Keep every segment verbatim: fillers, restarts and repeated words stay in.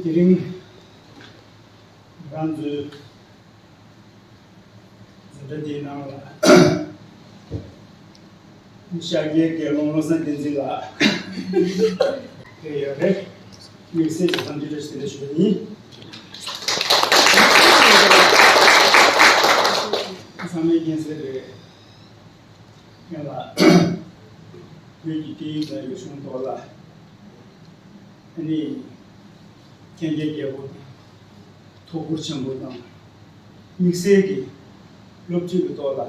དེ་རིང་ང་རང་ཚོའི་འཛིན་གྲྭ་འདིའི་ནང་ལ་ཤར་རྒྱལ་དགེ་སློང་བློ་བཟང་བསྟན་འཛིན་ལགས་ཕེབས་ཡོད་རེད། དམིགས་བསལ་གྱི་འཚམས་འདྲི་བཀྲ་ཤིས་བདེ་ལེགས་ཞུ་བ་ཡིན། ཚང་མས་མཁྱེན་གསལ་རེད། ཡང་ལ། བོད་ཀྱི་སྐད་ཡིག་དང་རིག་གཞུང་ཐོག་ལ་ཨ་ནི་མཁྱེན་རྒྱ་རྒྱས་པོ་དང་ཐུགས་ཁུར་ཆེན་པོ་དང་དམིགས་བསལ་གྱི་སློབ་ཁྲིད་ཀྱི་ཐོག་ལ་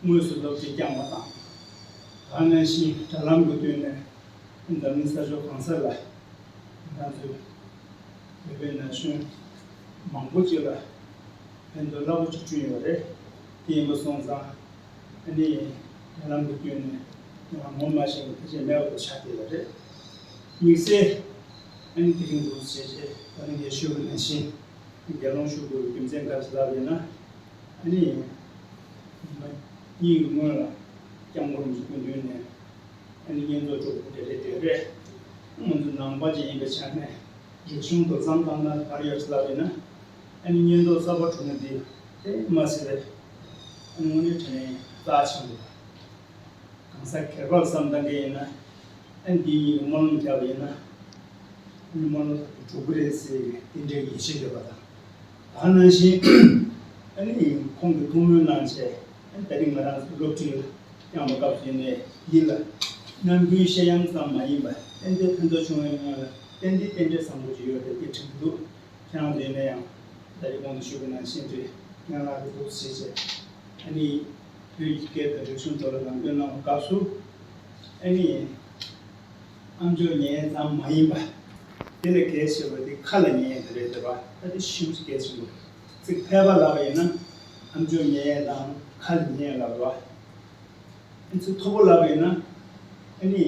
དངོས་སུ་སློབ་ཁྲིད་བསྐྱངས་པ་དང་། ད་ག་ནང་བཞིན་དྲ་ལམ་གྱི་བསྟུན་ནས་འཛམ་གླིང་ས་ཕྱོགས་གང་ས་ལ་ང་ཚོའི་བོད་པའི་ན་གཞོན་མང་པོ་ཅིག་ལ་ཕན་ཐོགས་རླབས་པོ་ཆེ་བསྐྲུན་ཡོད་རེད། དེ་ཡིན་པ་སོང་ཙང་ཨ་ནི་དྲ་ལམ་གྱི་བསྟུན་ནས་ང་ངོ་མ་ཤེས་པའི་ཐ་ཆད་མེད་པ་ཆགས་བསྡད་ཡོད་རེད། དམིགས་བསལ་ཨ་ནི་དེ་རིང་འདུག་ཟེར་བྱས་ད་ནི་ངས་ཞུས་པ་ནང་བཞིན་དགེ་སློང་ཞུ་དགོས་པའི་རྒྱུ་མཚན་ག་རེ་ལབ་ཡོད་ན། ཨ་ནི་ཉིན་གཉིས་ཀྱི་སྔོན་ལ་སྐྱབས་མགོན་རིན་པོ་ཆེ་སྐུ་མདུན་ནས་ཨ་ནི་བསྙེན་རྫོགས་སྒྲུབ་དགོས་དེ་རེད་དེ་རེད། ང་ཚོ་ནང་པ་ཅིག་ཡིན་པའི་ཆ་ནས་རིག་གཞུང་དུ་བསམ་བཏང་ན་ག་རེ་ཡོད་ཟེར་ལབ་ཡིན་ན། ཨ་ནི་བསྙེན་རྫོགས་གསར་པ་གྲུབ་ན་འདི་དེ་མ་ཟད་ཨ་ནི་དངོས་གནས་དྲང་གནས་རྩ་ཆེན་པོ་དང་། གང་ཟག་སྒེར་པར་བསམ་བཏང་མཁན་ཡིན་ན་ཨ་ནི་འདི་གཉིས་ཀྱི་སྨོན་ལམ་བརྒྱབ་པ་ཡིན་ན་ཨ་ནི་སྨོན་ལམ་དག་ཏུ་འགྲུབ་ཀྱི་རེད་ཟེར་བའི་དེ་འདྲའི་ཡིད་ཆེས་ཡོད་པ་དང་། ད་ག་ནང་བཞིན་ཨ་ནི་ཁོང་གིས་ཐུགས་སྨོན་གནང་བྱས་ཨ་ནི་ད་རིང་ང་རང་ཚོ་སློབ་ཁྲིད་ལ་བསྐྱངས་པ་སྐབས་སུ་ཡིན་ནའི་ཡིད་ལ་རྣམ་ཀུན་བཤད་ཡམ་ཙམ་མ་ཡིན་པར་ཏན་ཏན་ཕན་ཐོགས་བྱུང་བའི་ངང་ལ་ཏན་ཏན་རྟེན་འབྲེལ་བཟང་པོ་ཞིག་ཡོད་རེད་དེ་དྲན་གྱི་འདུག་ཁྱེད་རང་ཚོ་ཡིན་ན་ཡང་ད་རེས་གོང་དུ་ཞུས་པ་ནང་བཞིན་རེད། སྙན་ངག་གི་འདུག་ཟེར་བྱས་ཨ་ནི་བོད་ཀྱི་སྐད་དང་རིག་གཞུང་ཐོག་ལ་ལམ་སྟོན་གནང་བའི་སྐབས་སུ་ཨ་ནི་ཨམ་ཅོག་ཉན་ཙམ་མ་ཡིན་པ་དེ་ལས་གལ་ཆེ་བ་དེ་ཁ་ལ་ཉན་ཡས་དེ་རེད་དེ་བ། ད་དེ་ཤིན་ཏུ་གལ་ཆེན་པོ་རེད། ཚིག་ཕལ་པ་ལབ་པ་ཡིན་ན་ཨམ་ཅོག་ཉན་ཡས་དང་ཁ་ལ་ཉན་ཡས་ལབ་རེད་བ། ཨ་ཚིག་མཐོ་པོ་ལབ་པ་ཡིན་ན་ཨ་ནི་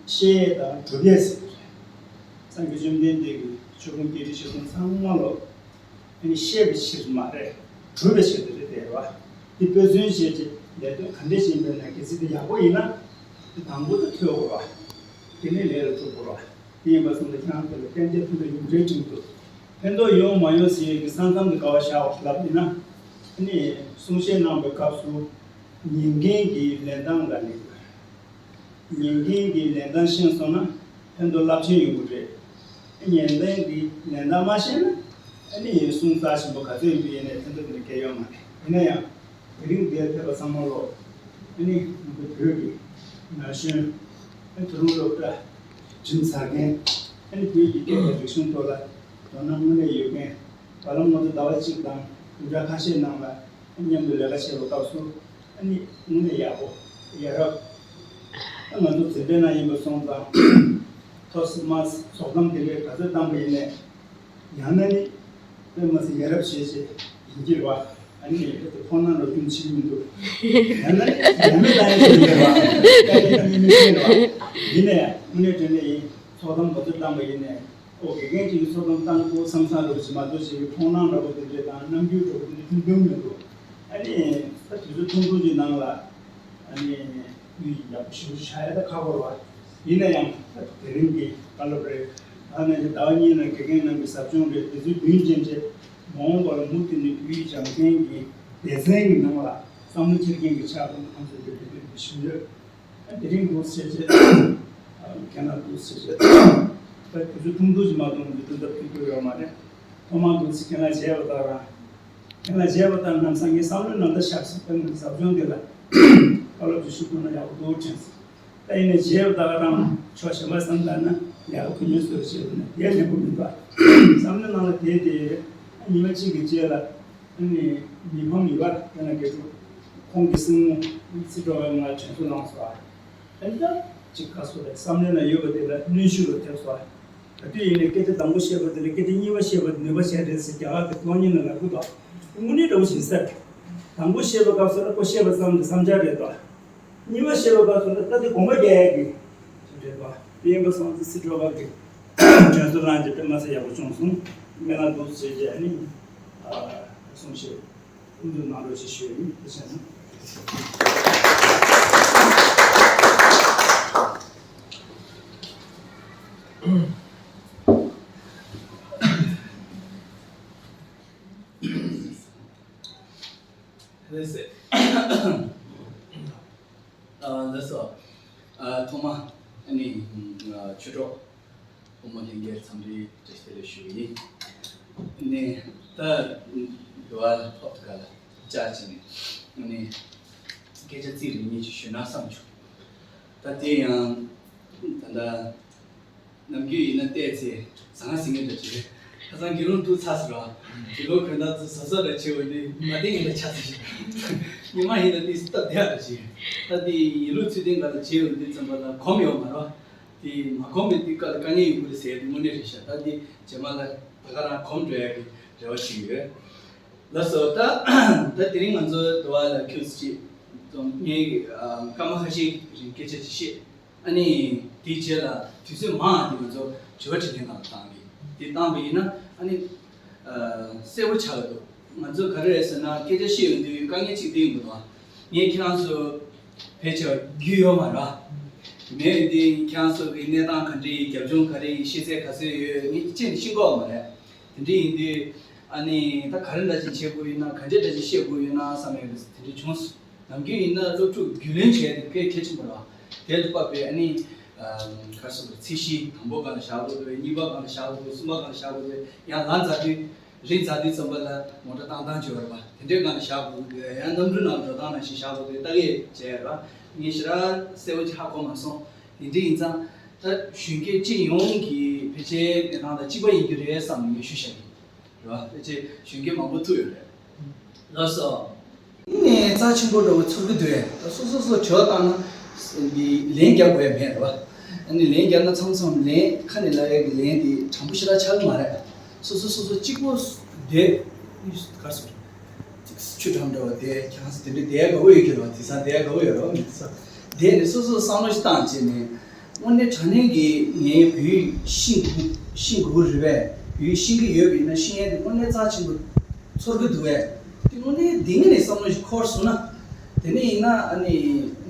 བཤད་ཡས་དང་སྒྲུབ་ཡས་ཟེར་གྱི་རེད། སངས་རྒྱས་བཅོམ་ལྡན་འདས་ཀྱིས་ཆོས་ཕུང་བརྒྱད་ཁྲི་བཞི་སྟོང་ཚང་མ་ལོ་ཨ་ནི་བཤད་པའི་ཕྱིར་མ་རེད། སྒྲུབ་པའི་ཕྱིར་དུ་རེད་དེ་བ། འདི་དཔེ་མཚོན་བྱས་ཀྱི་ལས་དོན་ག་འདྲས་ཤིག་ཡིན་པས་ན་གལ་སྲིད་དེ་ཡག་པོ་ཡིན་ན་དེ་དང་པོ་དེ་ཐོས་དགོས་བ། དེ་ནས་ལས་ལ་འཇུག་དགོས་བ། དེ་ཡིན་པ་སོང་ཙང་ཁྱེད་རང་ཚོ་ལ་ཏན་ཏན་ཕན་ཐོགས་ཡོང་གི་རེད་དྲན་གྱི་འདུག་ཕན་ཐོགས་ཡོང་མ་ཡོང་ཟེར་ཡས་ཀྱི་ས་མཚམས་དེ་ག་པར་བཞག་ལབ་ཡིན་ན། ཨ་ནི་གསུང་བཤད་གནང་བའི་སྐབས་སུ་ཉན་མཁན་གྱི་ལེན་སྟངས་ལ་ནི། ཉན་མཁན་གྱི་ལེན་སྟངས་ཤེས་སོང་ན་ཕན་ཐོགས་རླབས་ཆེན་ཡོང་གི་རེད། ཉན་མཁན་གྱི་ལེན་སྟངས་མ་ཤེས་ན་ཨ་ནི་གསུང་རྩ་ཆེན་པོ་ག་ཚོད་ཡིན་པ་ཡིན་ནའི་ཕན་ཐོགས་དེ་འདྲ་གང་ཡང་ཡོད་མ་རེད། ཡིན་ན་ཡང་དེ་རིང་འདིར་ཕེབས་པ་ཚང་མ་ལོ་ཨ་ནི་ང་ཚོ་བོད་ཀྱི་ན་གཞོན་ཨ་ནི་ད་རུང་སློབ་གྲྭ་འགྲིམས་ཚར་མཁན་ཨ་ནི་བོད་ཀྱི་སྐད་དང་རིག་གཞུང་ཐོག་ལ་དོ་སྣང་དངོས་གནས་ཡོད་མཁན། བར་ལམ་ང་ཚོ་ཟླ་བ་གཅིག་དང་བདུན་ཕྲག་ཁ་ཤས་ནང་ལ་མཉམ་དུ་ལས་ཀ་བྱེད་པའི་སྐབས་སུ་ཨ་ནི་དངོས་གནས་ཡག་པོ་ཡ་རབས་ཨ་ང་ཚོ་འཛིན་གྲྭའི་ནང་ཡིན་པ་སོང་ཙང་ཐོག་མ་ཚོགས་གཏམ་དེ་འདྲའི་ག་ཚོད་བཏང་པ་ཡིན་ནའི་ཡང་ན་ནི་དཔེ་མ་སྲིད་ཡ་རབས་བྱས་བྱས་ཡིན་གྱི་རེད་བ། ཨ་ནི་ངས་ཁྱེད་ཚོ་མཐོང་སྣང་རོགས་སྐྱོན་བྱེད་ཀྱི་མི་འདུག་ཡང་ན་ནི་ཡང་མི་ལྟ་ཡང་བྱེད་ཀྱི་རེད་བ། ལྟ་ཡང་ནི་མི་ཤེས་རེད་བ། ཡིན་ནའི་དངོས་གནས་དྲང་གནས་ཡིན། ཚོགས་གཏམ་ག་ཚོད་བཏང་པ་ཡིན་ནའི། ཨོ་དགེ་རྒན་གཅིག་གིས་ཚོགས་གཏམ་བཏང་དགོས་བསམ་བསམ་རོགས་ཀྱི་མ་གཏོགས་ཅིག་གི་མཐོང་སྣང་འདྲ་པོ་དེ་འདྲས་དང་རྣམ་འགྱུར་འདྲ་པོ་དེ་འདྲས་ཐུང་ཐུང་མི་འདུག་ཨ་ནི་ད་དུས་ཚོད་ཐུང་ཐུང་གི་ནང་ལ་ཨ་ནི་མི་ཡག་པོ་ཞེ་པོ་ཆགས་ཡ་ད་ཁག་པོ་རེད་བ། ཡིན་ན་ཡང་ད་དེ་རིང་གི་བཀའ་སློབ་རེད། ད་ནས་ཟླ་བ་གཉིས་ནང་དགེ་རྒན་རྣམ་པའི་ཟབ་སྦྱོང་རེད། དུས་ཚོད་རྒྱུན་ཅན་བྱས་མ་འོངས་པ་ལ་མུ་མཐུད་ནས་བོད་ཡིག་སྦྱང་མཁན་གྱི་སྡེ་ཚན་གྱི་ནང་ལ་བསམ་བློ་འཁྱེར་མཁན་གྱི་ཕྱག་རོགས་ཁོང་ཚོས་འབད་འབད་འབད་ཞུ་ཡོད། དེ་རིང་འདུག་ཟེར་བྱས། ཁྱེད་རང་འདུག་ཟེར་བྱས། ད་དུས་ཚོད་ཐུང་ཐུང་ཞིག་མ་གཏོགས་འདི་འདྲ་ཐུབ་ཀྱི་ཡོད་མ་རེད། ཐོག་མར་འདུག་ཟེར་ཁྱེད་རང་བྱས་པ་དང་རང་། ཁྱེད་རང་བྱས་པ་དང་ལམ་སང་ངའི་བསམ་བློའི་ནང་ད་ཞབས་ཟབ་པའི་ཟབ་སྦྱོང་འདི་ལ་བཀའ་སློབ་ཅིག་ཞུ་ཐུབ་ན་ཡག་པོ་འདུག་དྲན་སོང་། ད་ཡིན་ནའི་བྱས་པ་དང་རང་ཕྱོགས་གཞན་པ་བསམ་བཏང་ན་ལས་ཀ་ཁུ་ཉོན་སོགས་བྱས་པ་ན་དེ་ལེགས་པོ་མི་འདུག་བསམ་བློའི་ནང་ལ་དེ་དེ་ཉི་མ་གཅིག་གི་རྗེས་ལ། ཨ་ནི་མི་ཕམ་ཡིན་པ་དེ་ན་དགེ་ཕྲུག་ཁོང་གི་སྲིང་མོ་སྲིད་གྲོགས་ལ་ང་དྲན་གསོ་གནང་སོང་། ཨ་ནི་ད་ཅིག་ཁ་སོ་རེད་བསམ་བློའི་ནང་ཡོད་པ་དེ་ལ་གནོན་ཤུགས་ལ་ཐེབས་སོང་། ད་དུས་ཡིན་ནའི་སྐད་ཆ་དང་པོ་བཤད་པ་དེ་ལས་སྐད་ཆ་གཉིས་པ་བཤད་པ་དེ་ནུས་པ་ཆེ་རེད་ཟེར་རྒྱ་གར་གྱི་གློག་བརྙན་ནང་ལ་ལབ་ཀྱི་འདུག་དངོས་གནས་འདྲ་པོ་ཞིག་ཟེར། དང་པོ་བཤད་པའི་སྐབས་སུ་ལ་ཁོ་བཤད་པ་ཙམ་གྱི་བསམ་འཆར་རེད་དོ། གཉིས་པ་བཤད་པའི་སྐབས་སུ་ལ་ད་དེ་དགོངས་པ་རྒྱག་ཡག་གི་ཞིག་རེད་དོ། དེ་ཡིན་པ་སོང་ཙང་སྲིད་གྲོགས་ཁག་གི་དྲན་གསོ་གནང་རྒྱུ་དེ་མ་ཚད་ཡག་པོ་བྱུང་སོང་། སྨོན་ལམ་འདུག་བྱས་རྗེས་ནི་གསུང་བཤད་སྐུ་མདུན་གནང་རོགས་ཞེས་ཞུ་ཡིན། ཐུགས་རྗེ་ཆེ་གནང་། ལགས་སོ། ཨ། ཐོག་མ་ཨ་ནི་ཨ་ཆོས་གྲོགས་བུ་མོ་ལྷན་རྒྱས་ཚང་མ་ལ་བཀྲ་ཤིས་བདེ་ལེགས་ཞུ་གི་ཡིན། ཨ་ནི་ད་འགྲོ་བ་ལ་ཕོག་ཐུག་ག་ལ་བཅར་བྱས་ནས་ཨ་ནི་སྐད་ཆ་ཚིག་རེ་གཉིས་ཅིག་ཞུས་ན་བསམ་བྱུང་། ད་དེ་ཡང་ད་ལྟ། ནམ་རྒྱུན་ཡིན་ན་བལྟས་ཚེ་ཟང་ཟིང་ངེ་འདྲ་བྱེད། ཁ་སང་དགེ་སློང་འདུག་ཚར་སོང་ར། དགེ་སློང་གོས་ཐང་ཚོ་བཟོ་བཟོ་འདྲ་བྱེད་འོ་དེ་མ་བདེ་ངེ་འདྲ་ཆགས་ཚར་ཞིག་ཉི་མ་ཡིན་ན་དེ་སྟབས་བདེ་འདྲ་བྱེད། ད་དེ་ཡིན་ལུགས་ཚུལ་ལྡན་ག་ལ་བྱེད་འོ་དེ་ཙམ་པ་ལ་གོམས་ཡོད་མ་རེད། དེ་མ་གོམས་པའི་དེ་ག་ལ་དཀའ་ངལ་ཡོང་གི་རེད་ཟེར་དེ་དངོས་གནས་རེད་ཤག་ད་དེ་རྗེས་མ་ལ་ད་ག་རང་གོམས་འགྲོ་ཡ་གི་རེ་བ་ཞིག་ཡོད། ལགས་སོ། ད་ད་དེ་རིང་ང་ཚོ་འགྲོ་བ་ལ་ཁྱོད་ཅིག་ངའི་སྐར་མ་ཁ་ཤས་རིང་སྐད་ཆ་ཅིག་བཤད། ཨ་ནི་དེའི་རྗེས་ལ་དུས་ཚོད་མང་དེ་ང་ཚོ་དྲི་བ་དྲིས་ལན་ནང་བཏང་གི། དེ་བཏང་པ་ཡིན་ན་ཨ་ནི་གསལ་པོ་ཆགས་ཀྱི་འདུག་ང་ཚོ་ག་རེ་རེད་ཟེར་ན་སྐད་ཆ་བཤད་ཡོང་དུས་དཀའ་ངལ་གཅིག་དེ་ཡིན་པ་དང་། ངས་ཁྱེད་རང་ཚོ་ཕལ་ཆེར་རྒྱུས་ཡོད་མ་རེད། མེད་ཡོང་དུས་ཁྱེད་རང་ཚོ་གི་གནས་སྟངས་ག་འདྲ་ཡིན། རྒྱབ་ལྗོངས་ག་རེ་ཡིན། ཤེས་ཚད་ག་ཚོད་ཡོད། ངས་ཅི་ནས་ཤེས་ཀྱི་ཡོད་མ་རེད། དེ་འདྲ་ཡིན་དུས་ཨ་ནི་ད་ག་རེ་འདྲ་ཅིག་བྱེད་དགོས་ཡོད་ན། ག་འདྲ་འདྲ་ཅིག་བཤད་དགོས་ཡོད་ན་བསམ་ཡོད་པ་དེ་འདྲ་བྱུང་སོང་། ནམ་རྒྱུན་ཡིན་ན་སློབ་ཕྲུག་རྒྱུས་ལོན་བྱས་ཏེ་དཔེ་གལ་ཆེན་པོ་རེད། དེ་ལ་དཔག་པའི་ཨ་ནི་ག་རེ་ཟེར་དགོས་རེད། ཚད་གཞི་དང་པོ་སྒང་ལ་བཞག་དགོས་འདུག་གཉིས་པ་སྒང་ལ་བཞག་དགོས་འདུག་གསུམ་པ་སྒང་ལ་བཞག་དགོས་འདུག་ཡང་ལ་འཛག་དུས་རི་འཛག་དུས་ཙམ་པ་ལ་མོ་ཊ་བཏང་སྟངས་ཅིག་ཡོད་རེད་པ། དེ་འདྲའི་སྒང་ལ་བཞག་དགོས་འདུག་ཡང་གནམ་གྲུ་ནང་འགྲོ་སྟངས་ནང་བཞིན་བཞག་དགོས་འདུག་ལྟ་གི་བྱས་རེད་པ། ངས་ཞེ་དྲག་གསལ་པོ་ཅིག་ཧ་གོ་མ་སོང་། དེ་འདྲ་ཡིན་ཙང་ད་གཞོན་སྐྱེས་སྤྱི་ཡོངས་ཀྱི་ཕལ་ཆེར་གནས་སྟངས་དང་གཅིག་པ་ཡིན་རྒྱུ་རེད་བསམ་ནས་ངས་ཞུ་བཞག་གི་རེད་པ། ཕལ་ཆེར་གཞོན་སྐྱེས་མང་པོ་ཐུག་ཡོད་རེད། ལགས་སོ། ནས་རྩ་ཆེན་པོ་འདྲ་བོ་ཚོར་གི་འདུག་ད་སོ་སོ་སོ་དྲི་བ་བཏང་ན་འདི་ལན་རྒྱག་དགོས་ཡ་མེད་རེད་པ། ཨ་ནི་ལན་རྒྱག་ན་མཚམས་མཚམས་ལན་ཁ་ནས་ལབ་ཡ་གི་ལན་དེ་དྲང་པོ་ཞེ་དྲག་ཆགས་ཀྱི་མ་རེད། སོ་སོ་སོ་སོ་གཅིག་པོ་བསྡད་ག་རེ་ཟེར། ཆུ་འགྲམ་འདྲ་བ་བསྡད། ཁྱེད་རང་ཚོ་དེ་འདྲ་བསྡད་དགའ་པོ་ཡོད་ཀྱི་རེད་པ། དེང་སང་བསྡད་དགའ་པོ་ཡོད་རེད་པ། མི་ཚོ་བསྡད་ནས་སོ་སོ་བསམ་བློ་ཞིག་བཏང་བྱས་ནས། དངོས་གནས་དྲང་གནས་ཀྱི་ངའི་བོད་ཡིག་ཤེས་དགོས་ཤེས་དགོས་ཀྱི་རེད་པས། བོད་ཡིག་ཤེས་ཀྱི་ཡོད་པ་ཡིན་ན་ཤེས་ཡས་དེ་དངོས་གནས་རྩ་ཆེན་པོ་ཚོར་གྱི་འདུག་པས། དེ་དངོས་གནས་དེ་ངས་ནས་བསམ་བློ་ཞིག་འཁོར་སོང་ན། དེ་ནས་ཡིན་ན་ཨ་ནི་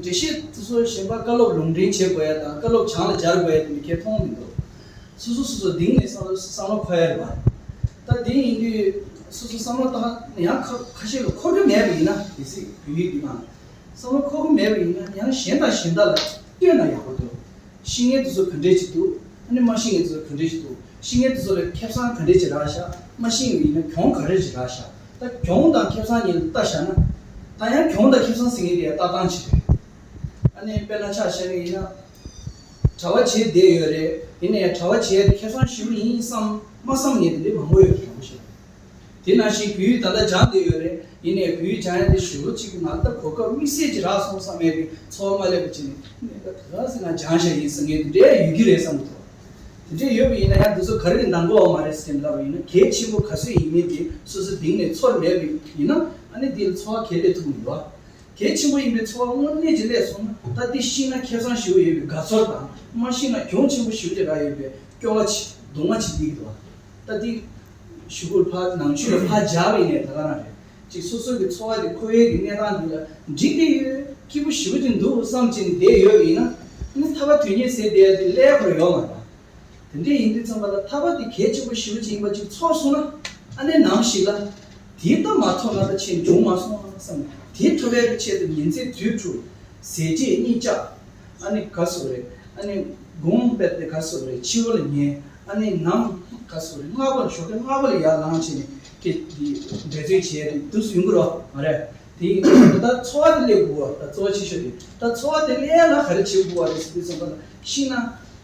འགྲེལ་བཤད་དེ་ཚོ་གཞན་པ་བཀའ་སློབ་ལུང་འདྲེན་བྱེད་དགོས་ཡ་དང་བཀའ་སློབ་བྱང་ལ་སྦྱར་དགོས་ཡ་དེ་འདྲ་གང་ཡང་མཐོང་མི་འདུག་སོ་སོ་སོ་སོ་དེ་ངས་བསམ་བློ་བསམ་བློ་འཁོར་ཡ་རེད་པ། ད་དེ་ཡིན་དུས་སོ་སོ་བསམ་བློ་བཏང་ཡང་ཁ་ཁ་ཤས་ལ་འཁོར་གྱི་མེད་པ་ཡིན་ན། གལ་སྲིད་བོད་ཡིག་འདི་ནང་བསམ་བློ་འཁོར་གྱི་མེད་པ་ཡིན་ན་ཡང་གཞན་དང་གཞན་དག་ལ་བསྟུན་ན་ཡག་པོ་འདུག་ཤེས་མཁན་དེ་ཚོ་ག་འདྲས་ཅིག་འདུག་ཨ་ནི་མ་ཤེས་མཁན་དེ་ཚོ་ག་འདྲས་ཅིག་འདུག་ཤེས་མཁན་དེ་ཚོ་ལ་ཁེ་བཟང་ག་འདྲས་ཅིག་རག་ཤག་མ་ཤེས་པ་ཡིན་ན་གྱོང་ག་འདྲས་ཅིག་རག་ཤག་ད་གྱོང་དང་ཁེ་བཟང་གཉིས་ལ་ལྟ་བཞག་ན། ད་ཡང་གྱོང་དང་ཁེ་བཟང་ཟེར་མཁན་དེ་ཡང་ལྟ་སྟངས་ཅིག་རེད། ཨ་ནི་དཔེར་ན་ཆ་བཞག་ན་ཡིན་ན། གྲྭ་པ་བྱས་བསྡད་ཡོད་རེད། ཡིན་ནའི་གྲྭ་པ་བྱས་དེ་ཁེ་བཟང་ཞེ་པོ་ཡིན་བསམ་མ་བསམ་མཁན་དེ་འདྲ་མང་པོ་ཡོད་རེད། དྲང་པོ་བཤད་ན། དེ་ནང་བཞིན་བོད་ཡིག་ད་ལྟ་སྦྱངས་བསྡད་ཡོད་རེད། ཡིན་ནའི་བོད་ཡིག་སྦྱང་ཡ་དེ་ཞེ་པོ་ཅིག་ང་ལ་ད་གོ་སྐབས་དམིགས་བསལ་ཅིག་རག་སོང་བསམ་ཡ་གི་ཚོར་བ་མ་སླེབས་པ་བྱས་ནས། ནས་ད་ག་ཟེར་ན་སྦྱངས་བཞག་ཡིན་བསམ་མཁན་དེ་འདྲ་ཡོད་ཀྱི་རེད་བསམ་གྱི་འདུག་དེ་འདྲ་ཡོད་པ་ཡིན་ན་ཡང་འདི་ཚོ་ག་རེ་གི་འདང་གི་ཡོད་མ་རེད་ཟེར་ལབ་པ་ཡིན་ན། གལ་ཆེན་པོ་ག་ཚོད་ཡིན་མིན་དེ་སོ་སོ་གཏིང་ནས་ཚོར་མེད་པ་ཡིན་ན། ཨ་ནི་དེ་ལ་ཚོར་བ་ག་རེ་སླེབས་ཐུབ་ཀྱི་མི་འདུག་གལ་ཆེན་པོ་ཡིན་པའི་ཚོར་བ་དངོས་གནས་ཅིག་སླེབས་སོང་ན། ད་འདི་ཤེས་ན་ཁེ་བཟང་ཞེ་པོ་ཡོད་པའི་དགའ་ཚོར་དང་། མ་ཤེས་ན་གྱོང་ཆེན་པོ་ཞེ་པོ་ཅིག་རག་ཡོད་པའི་སྐྱོ་བ་ཅིག་གདུང་བ་ཅིག་སླེབས་ཀྱི་འདུག་ད་འདི་གཞུག་གུར་ཕར་ནང་ཆོས་ལ་ཕར་སྦྱར་བ་ཡིན་ནའི་ད་ག་རང་རེད། ཅིག་སོ་སོ་གི་འཚོ་བ་དེ་འཁོར་བའི་གི་གནས་སྟངས་འདི་ལ་འགྲིག་གི་ཡོད། སྐྱིད་པོ་ཞེ་པོ་ཅིག་འདུག་བསམ་བྱས་ནས་བསྡད་ཡོད་པ་ཡིན་ན། ཨ་ནི་ཐར་པ་དོན་གཉེར་ཟེར་བསྡད་ཡ་དེ་སླེབས་ཁོ་རང་ཡོད་མ་རེད། དེ་འདྲ་ཡིན་དུས་ཙམ་པ་ལ་ཐར་པ་དེ་གལ་ཆེན་པོ་ཞེ་པོ་ཅིག་ཡིན་པ་ཅིག་ཚོར་སོང་ན། ཨ་ནི་ནམ་ཞིག་ལ་དེ་ལྟ་མ་ཐོབ་ན་ད་ཆེས་འབྱུང་མ་སོང་བསམ་ནས། དེ་ཐོབ་པའི་ཆེད་དུ་ཉིན་མཚན་དུས་དྲུག་ཟས་བཅད་གཉིད་བཅག་ཨ་ནི་ག་ཟེར་དགོས་རེད། ཨ་ནི་སྒོམ་པ་དེ་ག་ཟེར་དགོས་རེད། འཆི་བ་ལ་ཉལ། ཨ་ནི་ནམ་ག་ཟེར་དགོས་རེད། སྔ་པོ་ལ་ཞོགས་ཀས་སྔ་པོ་ལ་ཡར་ལངས་བྱས་ནས་དེ་འདི་འབད་རྩོལ་བྱས་ཏེ་འདུག་སེ་ཡོང་གི་རེད་པ། མ་རེད། དེ་ཡིན་དུས་ད་འཚོ་བ་དེ་སླེབས་དགོས་པ། ད་གཙོ་བོ་ཆེ་ཤོས་དེ་ད་འཚོ་བ་དེ་སླེབས་ཡ་ལ་ག་རེ་བྱེད་དགོས་པ་རེད་ཟེར་དུས་ཙམ་པ་ལ། ཤེས་ན་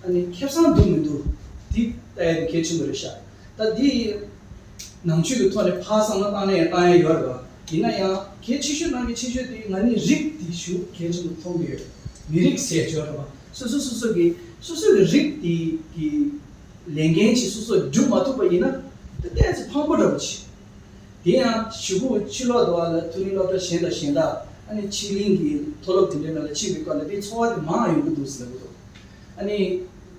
ཨ་ནི་ཁེ་བཟང་འདུག་མི་འདུག་དེ་ལྟ་ཡ་དེ་གལ་ཆེན་པོ་རེད་ཤག་ད་འདི་ནང་ཆོས་ཀྱི་ཐོག་ནས་ཕར་བསམ་བློ་བཏང་ན་ཡང་བཏང་ཡ་ཡོད་རེད་པ། ཡིན་ན་ཡང་གལ་ཆེ་ཤོས་ནང་གི་ཆེ་ཤོས་དེ་ང་ནི་རིགས་དེ་ཞེ་པོ་གལ་ཆེན་པོ་མཐོང་གི་ཡོད། མི་རིགས་ཟེར་ཡ་ཡོད་རེད་པ། སོ་སོ་སོ་སོ་གི་སོ་སོ་གི་རིགས་དེ་གི་ལས་འགན་ཅིག་སོ་སོས་སྒྲུབ་མ་ཐུབ་པ་ཡིན་ན། དེ་ཏོག་ཙམ་ཕངས་པོ་འདྲ་པོ་ཅིག་དེ་ཡང་གཞུག་གུ་ཕྱི་ལོགས་དུ་བ་ལ་མཐོ་རིམ་སློབ་གྲྭ་གཞན་དང་གཞན་དག་ཨ་ནི་ཕྱི་གླིང་གི་མཐོ་སློབ་དེ་འདྲའི་ནང་ལ་ཕྱིན་པའི་སྐབས་ལ་དེ་ཚོར་བ་དེ་མང་ཡོང་གི་འདུག་ཟེར་ལབ་ཀྱི་འདུག་ཨ་ནི་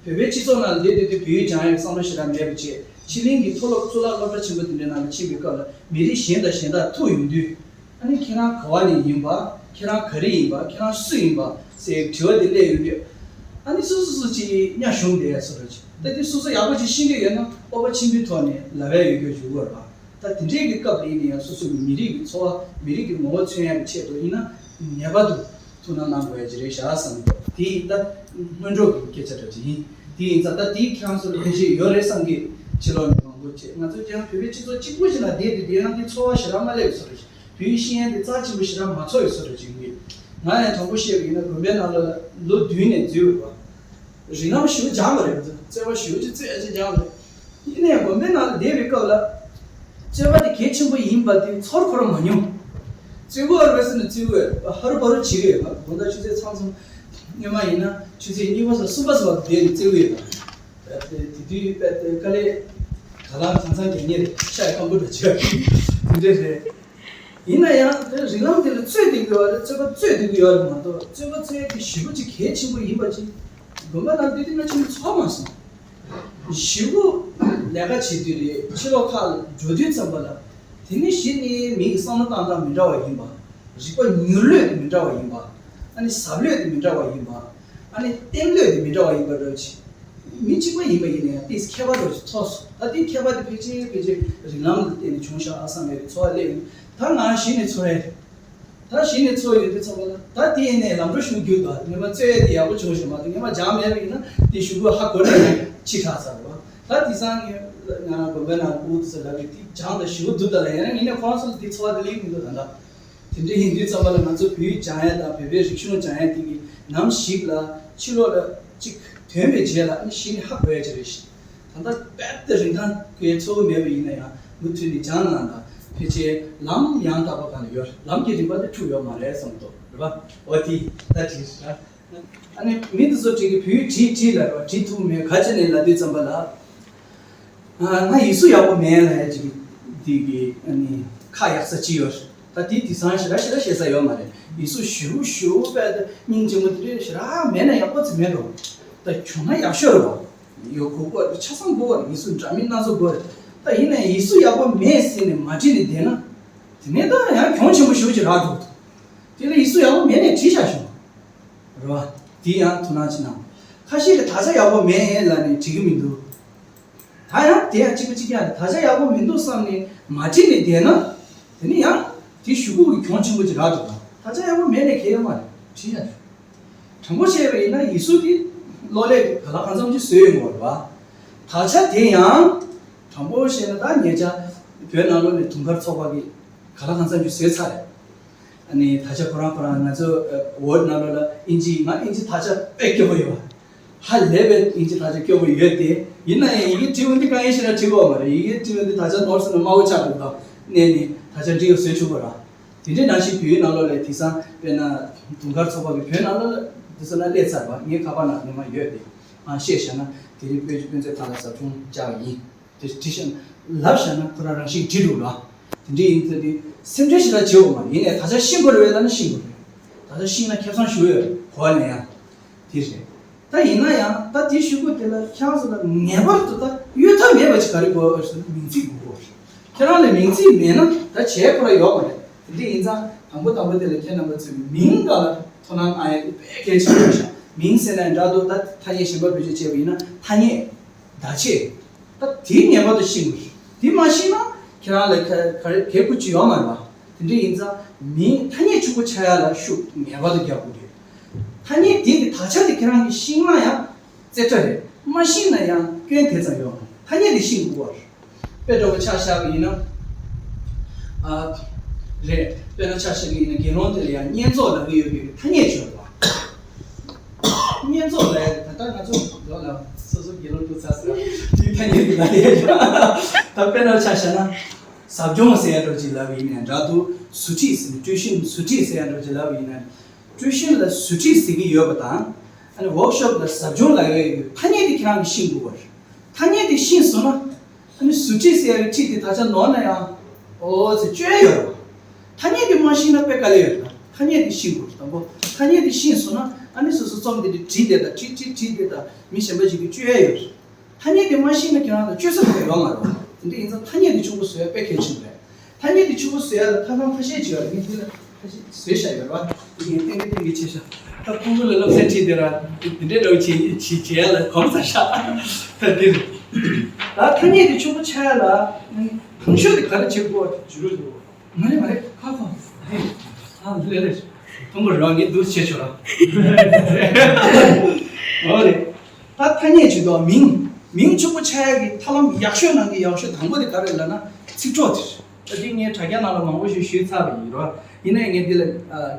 བོད་པའི་སྤྱི་ཚོགས་ནང་ལ་བསྡད་བསྡད་དུས་བོད་ཡིག་སྦྱང་ཡག་བསམ་བློ་ཞེ་དྲག་མེད་པ་བྱས། ཕྱི་གླིང་གི་མཐོ་སློབ་གཙུག་ལག་སློབ་གྲྭ་ཆེན་པོ་དེ་འདྲའི་ནང་ལ་ཕྱིན་པའི་སྐབས་ལ་མི་རིགས་གཞན་དང་གཞན་དག་ཐུག་ཡོང་དུས། ཨ་ནི་ཁྱེད་རང་ག་བ་ནས་ཡིན་པ། ཁྱེད་རང་ག་རེ་ཡིན་པ། ཁྱེད་རང་སུ་ཡིན་པ་ཟེར་དྲི་བ་དེ་སླེབས་ཡོང་དུས། ཨ་ནི་སོ་སོ་སོ་ཅིག་གཉའ་ཞུམ་བསྡད་ཡ་བཟོ་འདྲ་ཅིག་ད་དེ་སོ་སོ་ཡག་པོ་ཅིག་ཤེས་ཀྱི་ཡོད་ན་སྤོབས་པ་ཆེན་པོའི་ཐོག་ནས་ལབ་ཡ་ཡོད་རྒྱུ་ཡོད་རེད་པ། ད་དེ་འདྲའི་གི་སྐབས་ལ་ཡིན་ན་ཡང་སོ་སོ་གི་མི་རིགས་ཀྱི་འཚོ་བ། མི་རིགས་ཀྱི་ངོ་བོ་མཚོན་ཡག་གི་ཆེད་དུ་ཡིན་ན་ངེས་པར་དུ་ ཐུགས་སྣང་གནང་དགོས་ཡ་ཅིག་རེད་བཞག་བསམ་གྱི་འདུག་དེ་ཡིན་ད་སྔོན་འགྲོ་གི་སྐད་ཆ་འདྲ་ཅིག་ཡིན། དེ་ཡིན་ཙང་ད་དེའི་ཁྱེད་རང་ཚོ་ལ་ཕན་ཆེད་ཡོད་རེད་བསམ་གྱི། ཕྱི་ལོགས་ནས་མང་པོ་བྱས། ང་ཚོ་ཀྱང་བོད་པའི་སྤྱི་ཚོགས་གཅིག་པུ་ཞིག་ལ་བསྡད་དེ་བསྡད་ན་དེ་ཚོར་བ་ཞེ་དྲག་མ་སླེབས་བཟོ་འདྲ་ཅིག་བོད་ཡིག་ཤེས་ཡོན་དེ་རྩ་ཆེན་པོ་ཞེ་དྲག་མ་ཚོར་བའི་བཟོ་འདྲ་ཅིག་ཡིན་གྱི། ང་ཡང་དྲང་པོ་བཤད་པ་ཡིན་ན་དགོན་པའི་ནང་ལ་ལོ་བདུན་ནས་འཛུལ་བ། རིགས་ལམ་ཞེ་པོ་སྦྱངས་པ་རེད། རྩོད་པ་ཞེ་པོ་ཅིག་རྩོད་ཡ་ཅིག་སྦྱངས་པ་རེད། ཡིན་ནའི་དགོན་པའི་ནང་ལ་བསྡད་པའི་སྐབས་ལ། རྩོད་པ་དེ་གལ་ཆེན་པོ་ཡིན་པ་དེ་ཚོར་ཁོ་རང་མ་མྱོང་། རྩོད་དགོས་རེད་ཟེར་ནས་རྩོད་དགོས་ཧ་རུ་བ་རུ་བྱེད་ཀྱི་ཡོད་པ། དགོང་དག་ཆུ་ཚོད་མཚམས་མཚམས་སྔོན་མ་ཡིན་ན་ཆུ་ཚོད་གཉིས་པ་སོགས་གསུམ་པ་སོགས་ལ་བསྡད་ནས་རྩོད་ཀྱི་ཡོད་པ། དེ་དུས་དཔེ་དེ་དཀའ་ལས་ག་ལ་གང་འཚམ་རྒྱག་མཁན་རེད། ཤ་ཡི་སྐམ་པོ་འདྲ་བྱས་དེ་འདྲས་རེད། ཡིན་ན་ཡང་དེ་རིགས་ལམ་དེ་ལ་རྩོད་བསྡད་ཀྱི་ཡོད་རེད། རྩོད་པ་རྩོད་བསྡད་ཀྱི་ཡོད་རེད་མ་གཏོགས་རྩོད་པ་རྩོད་ཡ་དེ་ཞེ་པོ་ཅིག་གལ་ཆེན་པོ་ཡིན་པ་ཅིག་དགོན་པ་ནང་བསྡད་དུས་ང་ཆུང་ཆུང་ཚོར་མ་སོང་། ཞེ་པོ་ལས་ཀ་བྱེད་དུས་རེད། ཕྱི་ལོགས་ཁག་ལ་འགྲོ་དུས་ཙམ་པ་ལ། དེ་ནས་གཞི་ནས་མི་ཡི་བསམ་བློ་བཏང་སྟངས་མི་འདྲ་བ་ཡིན་པ། རིག་པ་མྱུར་ལྷོད་དེ་མི་འདྲ་བ་ཡིན་པ། ཨ་ནི་ཟབ་ལྷོད་དེ་མི་འདྲ་བ་ཡིན་པ། ཨ་ནི་བརྟན་ལྷོད་དེ་མི་འདྲ་བ་ཡིན་པ་འདྲ་ཅིག་མི་གཅིག་པ་ཡིན་པ་ཡིན་ན་ཡང་ཏིས་ཁྱད་པར་འདྲ་ཅིག་ཐོགས་སོང་། ད་དེ་ཁྱད་པར་དེ་ཕལ་ཆེར་ཕལ་ཆེར་རིགས་ལམ་ལ་བརྟེན་ནས་བྱུང་ཤག་ཨ་བསམ་པའི་ཚོར་བ་སླེབས་ཡོང་། ད་ང་གཞི་ནས་ཚོར་ཡ། ད་གཞི་ནས་ཚོར་ཡོང་དུས་ཙམ་པ་ལ་ད་དེ་ཡིན་ནའི་ལམ་འགྲོ་ཞུགས་རྒྱུ་དང་ངས་མ་རྩོད་ཡ་དེ་ཡག་པོ་བྱུང་ཞིག་མ་གཏོགས་ངས་མ་སྦྱངས་མེད་པ་ཡིན་ན་དེ་ཞུ་དགོས་ཧ་གོ་ནས་ཡང་ཕྱི་དྲགས་ཚར་བ། ད་དེང་སང་ངས་ང་དགོན་པའི་ནང་སྐུ་དུས་ལ་བའི་དེ་སྦྱངས་དང་ཞུ་གི་འདུག་ད་ལ་ཡིན་ན་ངས་ནས་ཁོ་རང་ཚོ་ལ་དེ་ཚོར་བ་དེ་ལེན་གི་མི་འདུག་ད་ལྟ། དེ་འདྲ་ཡིན་དུས་ཙམ་པ་ལ་ང་ཚོ་བོད་ཡིག་སྦྱང་ཡ་དང་བོད་པའི་རིག་གཞུང་སྦྱང་ཡ་དེ་གི་ནམ་ཞིག་ལ་ཕྱི་ལོགས་ལ་གཅིག་ཐོན་པའི་རྗེས་ལ་ཨ་ནི་གཞི་ནས་ཧ་གོ་ཡ་ཅིག་རེད་ཤག་ད་ལྟ་དཔེ་དེ་རིན་ཐང་གི་ཚོར་བ་མེད་པ་ཡིན་ན་ཡང་མུ་མཐུད་ནས་སྦྱང་གནང་དང་། ཕལ་ཆེར་ལམ་ཡང་དག་པ་གང་ལ་ཡོད། ལམ་གྱི་རིམ་པ་དེ་འཁྲུག་ཡོད་མ་རེད་བསམ་འདུག་རེད་པ། འོ་དེ་ད་དྲིས་ཤག་ཨ་ནི་མི་དེ་ཚོ་དྲིས་ཀྱི་བོད་ཡིག་བྲིས་བྲིས་ལབ་རེད་པ། བྲིས་ཐུབ་མེད་ག་ཅི་ནས་ལབ་དུས་ཙམ་པ་ལ། ང་ཡིག་གཟུགས་ཡག་པོ་མེད་ལབ་ཡ་ཅིག་འདི་གི་ཨ་ནི་ཁ་ཡག་ས་ཅི་ཡོད། ད་དེ་དེང་སང་ཞེ་དྲག་ཞེ་དྲག་བཤད་ས་ཡོད་མ་རེད། ཡིག་གཟུགས་ཞུ་ཞུ་བས་ད་སྙིང་རྗེ་མོ་དེ་འདྲ་ཞེ་དྲག་མེད་ན་ཡག་པོ་ཅིག་མེད་རོ། ད་བྱུང་ན་ཡག་ཤོས་རེད་པ། ཡོད་དགོས་དགོས་རེད། ཆ་ཚང་དགོས་རེད། ཡིག་གཟུགས་འདྲ་མིན་སྣ་ཚོགས་དགོས་རེད། ད་ཡིན་ན་ཡིག་གཟུགས་ཡག་པོ་མེད་ཟེར་ནས་མ་བྲིས་ནས་བསྡད་ན། དེ་ནས་ད་ཡང་གྱོང་ཆེན་པོ་ཞེ་པོ་ཅིག་རག་འགྲོ་གི་འདུག་དེ་ལ་ཡིག་གཟུགས་ཡག་པོ་མེད་ནས་བྲིས་བཞག་ཤོག་རེད་པ། དེ་ཡང་ཐུགས་སྣང་ཅིག་གནང་། ཁ་ཤས་ཀྱིས་དག་ཆ་ཡག་པོ་མེད་ལབ་ནས་བྲིས་ཀྱི་མི་འདུག་ད་ཡང་དེ་ཡང་གཅིག་པ་གཅིག་རྐྱང་རེད། དག་ཆ་ཡག་པོ་མི་འདུག་བསམ་ནས་མ་བྲིས་ནས་བསྡད་ན། དེ་ནི་ཡང་དེ་ཞུ་སྒུག་གི་གྱོང་ཆེན་པོ་ཅིག་རག་འདུག་ད་དག་ཆ་ཡག་པོ་མེད་ནས་གལ་ཡོད་མ་རེད། བྲིས་ཡ་རེད། དྲང་པོ་བཤད་པ་ཡིན་ན་ཡིག་གཟུགས་དེ་གློག་ཀླད་ག་ལ་གང་འཚམ་ཅིག་བཟོས་ཡོང་གི་རེད་པ། དག་ཆ་དེ་ཡང་དྲང་པོ་བཤད་ན་ད་ཉེ་ཆར་བོད་ནང་ལོགས་ནས་དུང་དཀར་ཚོགས་པ་གིས་ག་ལ་གང་འཚམ་ཅིག་བཟོས་ཚར་རེད། ཨ་ནི་དག་ཆ་ཁོ་རང་ཁོ་རང་ང་ཚོ་ཝར་ཌི་ནང་ལོགས་ལ་ཨིན་ཇི་ང་ཨིན་ཇི་དག་ཆ་དཔེ་སྐྱོ་པོ་ཡོད་པ། ཧ་ལས་པའི་ཨིན་ཇི་དག་ཆ་སྐྱོ་པོ་ཡོད་དེ། ཡིན་ན་ཡང་ཡི་གེ་བྲིས་འོང་དུས་དཀའ་ངལ་ཞེ་དྲག་འཕྲད་ཀྱི་ཡོད་མ་རེད། ཡི་གེ་བྲིས་འོང་དུས་དག་ཆ་ནོར་སོང་ན་དམའ་བོ་ཆགས་འགྲོ་གི་འདུག་གནས་ནས་དག་ཆ་འབྲི་ཡག་བཟོ་ཆོག་གི་རེད། དེ་འདྲའི་ནང་བཞིན་བོད་ཡིག་ནང་ལོགས་ལ་དེང་སང་དཔེར་ན་དུང་དཀར་ཚོགས་པ་གིས་བོད་ནང་ལོགས་ལ་དེ་ཚོ་ལ་སླེབས་ཚར་བ་ངའི་ཁ་པར་ནང་སྔོན་མ་ཡོད་དེ། ཨང་བཤད་བཞག་ན་དེ་རིང་དཔེ་ཆ་དཔེ་མཛོད་ཁང་ལ་ཟབ་སྦྱོང་བཅར་བ་ཡིན། དེ་བྲིས་བཞག་ན་ལབ་བཞག་ན་ཁོ་རང་རང་བཞིན་བྲིས་འགྲོ་ར། དེ་འདྲ་ཡིན་ཚེ་དེ་སེམས་ཁྲལ་ཞེ་དྲག་བྱེད་འོང་མ་རེད། ཡིན་ནའི་དག་ཆ་ཤེས་དགོས་རེད་པས་ལབ་ན་ཤེས་དགོས་རེད། དག་ཆ་ཤེས་ན་ཁེ་བཟང་ཞེ་པོ་ཡོད་རེད། གོ་བ་ལེན་ཡ། དེ་རེད། ད་ཡིན་ན་ཡང་ད་དེ་ཞུ་དགོས་དེ་ལ་ཁྱེད་རང་ཚོ་ལ་ངེས་པར་དུ་ད་གཡོལ་ཐབས་མེད་པ་ཅིག་ག་རེ་དགོས་ཟེར་ན་མིང་ཚིག་དགོས་རེད། ཁྱེད་རང་ལ་མིང་ཚིག་མེད་ན་ད་བྱས་ཁོ་རང་ཡོད་མ་རེད། དེ་འདྲ་ཡིན་ཙང་དང་པོ་དང་པོ་དེ་ལ་ཁྱེད་རྣམ་པ་ཚོས་མིང་སྒང་ལ་དོ་སྣང་གནང་ཡ་དེ་དཔེ་གལ་ཆེན་པོ་རེད་ཤག་མིང་ཟེར་ན་ཡང་འདྲ་འདུག་ད་ཐ་སྙད་གཞན་པ་བེད་སྤྱོད་བྱས་པ་ཡིན་ན་ཐ་སྙད། བརྡ་ཆད། ད་དེ་ངེས་པར་དུ་ཤེས་དགོས། དེ་མ་ཤེས་ན་ཁྱེད་རང་ལ་ག་ག་རེ་གལ་ཁུར་ཅིག་ཡོད་མ་རེད་པ། དེ་འདྲ་ཡིན་ཙང་མིང་ཐ་སྙད་ཕྱུག་པོ་ཆགས་ཡ་ལ་ཤུགས་ངེས་པར་དུ་རྒྱག་དགོས་རེད། ཐ་སྙད་དེ་གི་དག་ཆ་དེ་ཁྱེད་རང་གིས་ཤེས་ན་ཡང་རྩེ་གྲ་རེད། མ་ཤེས་ན་ཡང་སྐྱོན་དེ་ཙམ་ཡོད་མ་རེད། ཐ་སྙད་དེ་ཤེས་དགོས་པ་རེད། དཔེ་འདྲ་པོ་ཆ་བཞག་པ་ཡིན་ན། ཨ། རེད། དཔེར་ན་ཆ་བཞག་པ་ཡིན་ན་དགེ་སློང་དེ་ལ་ཡང་བསྙེན་རྫོགས་ལབ་ཀྱི་ཡོད་པའི་ཐ་སྙད་ཅིག་ཡོད་པ། བསྙེན་རྫོགས་ལབ་ཡ་ད་ལྟ་ང་ཚོ་ལོ་ལ་སོ་སོ་དགེ་སློང་སླེབས་ཚར་ཟེར་དེའི་ཐ་སྙད་དེ་ལབ་ཡ་ཡོད། ད་དཔེར་ན་ཆ་བཞག་ན། ཟབ་སྦྱོང་ཟེར་ཡ་འདྲ་ཅིག་ལབ་པ་ཡིན་ན་འདྲ་འདུག་ཟུར་ཁྲིད་ཟེར་ནས་ཀྲུའུ་ཤིན་ཟུར་ཁྲིད་ཟེར་ཡ་འདྲ་ཅིག་ལབ་པ་ཡིན་ན། ཀྲུའུ་ཤིན་ལ་ཟུར་ཁྲིད་ཟེར་གྱི་ཡོད་པ་དང་། ཨ་ནི་ཝོག་ཤོབ་ལ་ཟབ་སྦྱོང་ལབ་ཡ་ཡོད། ཐ་སྙད་དེ་ཁྱེད་རང་གིས་ཤེས་དགོས་པ་རེད། ཐ་སྙད་དེ་ཤེས་སོང་ན། ཨ་ནི་ཟུར་ཁྲིད་ཟེར་ཡ་གི་ཁྲིད་དེ་ད་ཆ་ནོར་ན་ཡང་། ཨོ་ཟེར་བཅོས་ཡ་ཡོད་རེད། ཐ་སྙད་དེ་མ་ཤེས་ན་དཔེ་དཀའ་ལས་ཡོད་རེད། ཐ་སྙད་དེ་ཤེས་དགོས་རེད། དང་པོ་ཐ་སྙད་དེ་ཤེས་སོང་ན་ཨ་ནི་སོ་སོ་རྩོམ་དེ་འདྲ་བྲིས་བསྡད་དང་བྲིས་བྲིས་བྲིས་བསྡད་དང་མི་གཞན་པ་ཞིག་གིས་བཅོས་ཡ་ཡོད་རེད། ཐ་སྙད་དེ་མ་ཤེས་ན་ཁྱེད་རང་ལ་བཅོས་ས་ཁོ་ཡོད་མ་རེད། དེ་འདྲ་ཡིན་ཙང་ཐ་སྙད་དེ་ཕྱུག་པོ་བཟོ་ཡ་དཔེ་གལ་ཆེན་པོ་རེད། ཐ་སྙད་དེ་ཕྱུག་པོ་བཟོ་ཡ་ལ་ཐབས་ལམ་ཁ་ཤས་ཅིག་ཡོད་རེད། ངས་འདི་ལ་ཁ་ཤས་བཟོས་བཞག་ཡོད་རེད་བ། དེ་ངས་ཏན་ཏན་ཏན་གྱི་བྱས་ཤག་ད་ཕྲུ་གུ་ལ་སློབ་ཚན་ཁྲིད་དེ་ར་འདི་འདྲའི་འདྲ་བོ་བྱེད་བྱེད་བྱེད་ཡ་ལ་གོམས་ཚར་ཤག་ད་འདིར་ད་ཐ་སྙད་དེ་ཕྱུག་པོ་ཆགས་ཡ་ལ་དང་ཤོས་དེ་ག་རེ་བྱེད་དགོས་བ་ཇུ་རུ་ཇུ་རུ། མ་རེད་མ་རེད། ཁ་ཁ། ཧེ། ཨ་ལེ་ལེ། ཁྱུང་པོ་རང་གི་འདུག་བྱེད་ཆོག་ར། འོ་རེད། ད་ཐ་སྙད་བྱེད་དོ་མིང་། མིང་ཕྱུག་པོ་ཆགས་ཡག་གི་ཐབས་ལམ་ཡག་ཤོས་ནང་གི་ཡག་ཤོས་དང་པོ་དེ་ག་རེ་ལབ་ན་ཚིག་གྲོགས་དེ་རེད། ད་དེ་ངས་དྲ་རྒྱ་ནང་ལ་མང་པོ་ཞིག་ཞུས་ཚར་བ་ཡིན་རོ། ཡིན་ནའི་ངས་འདི་ལ་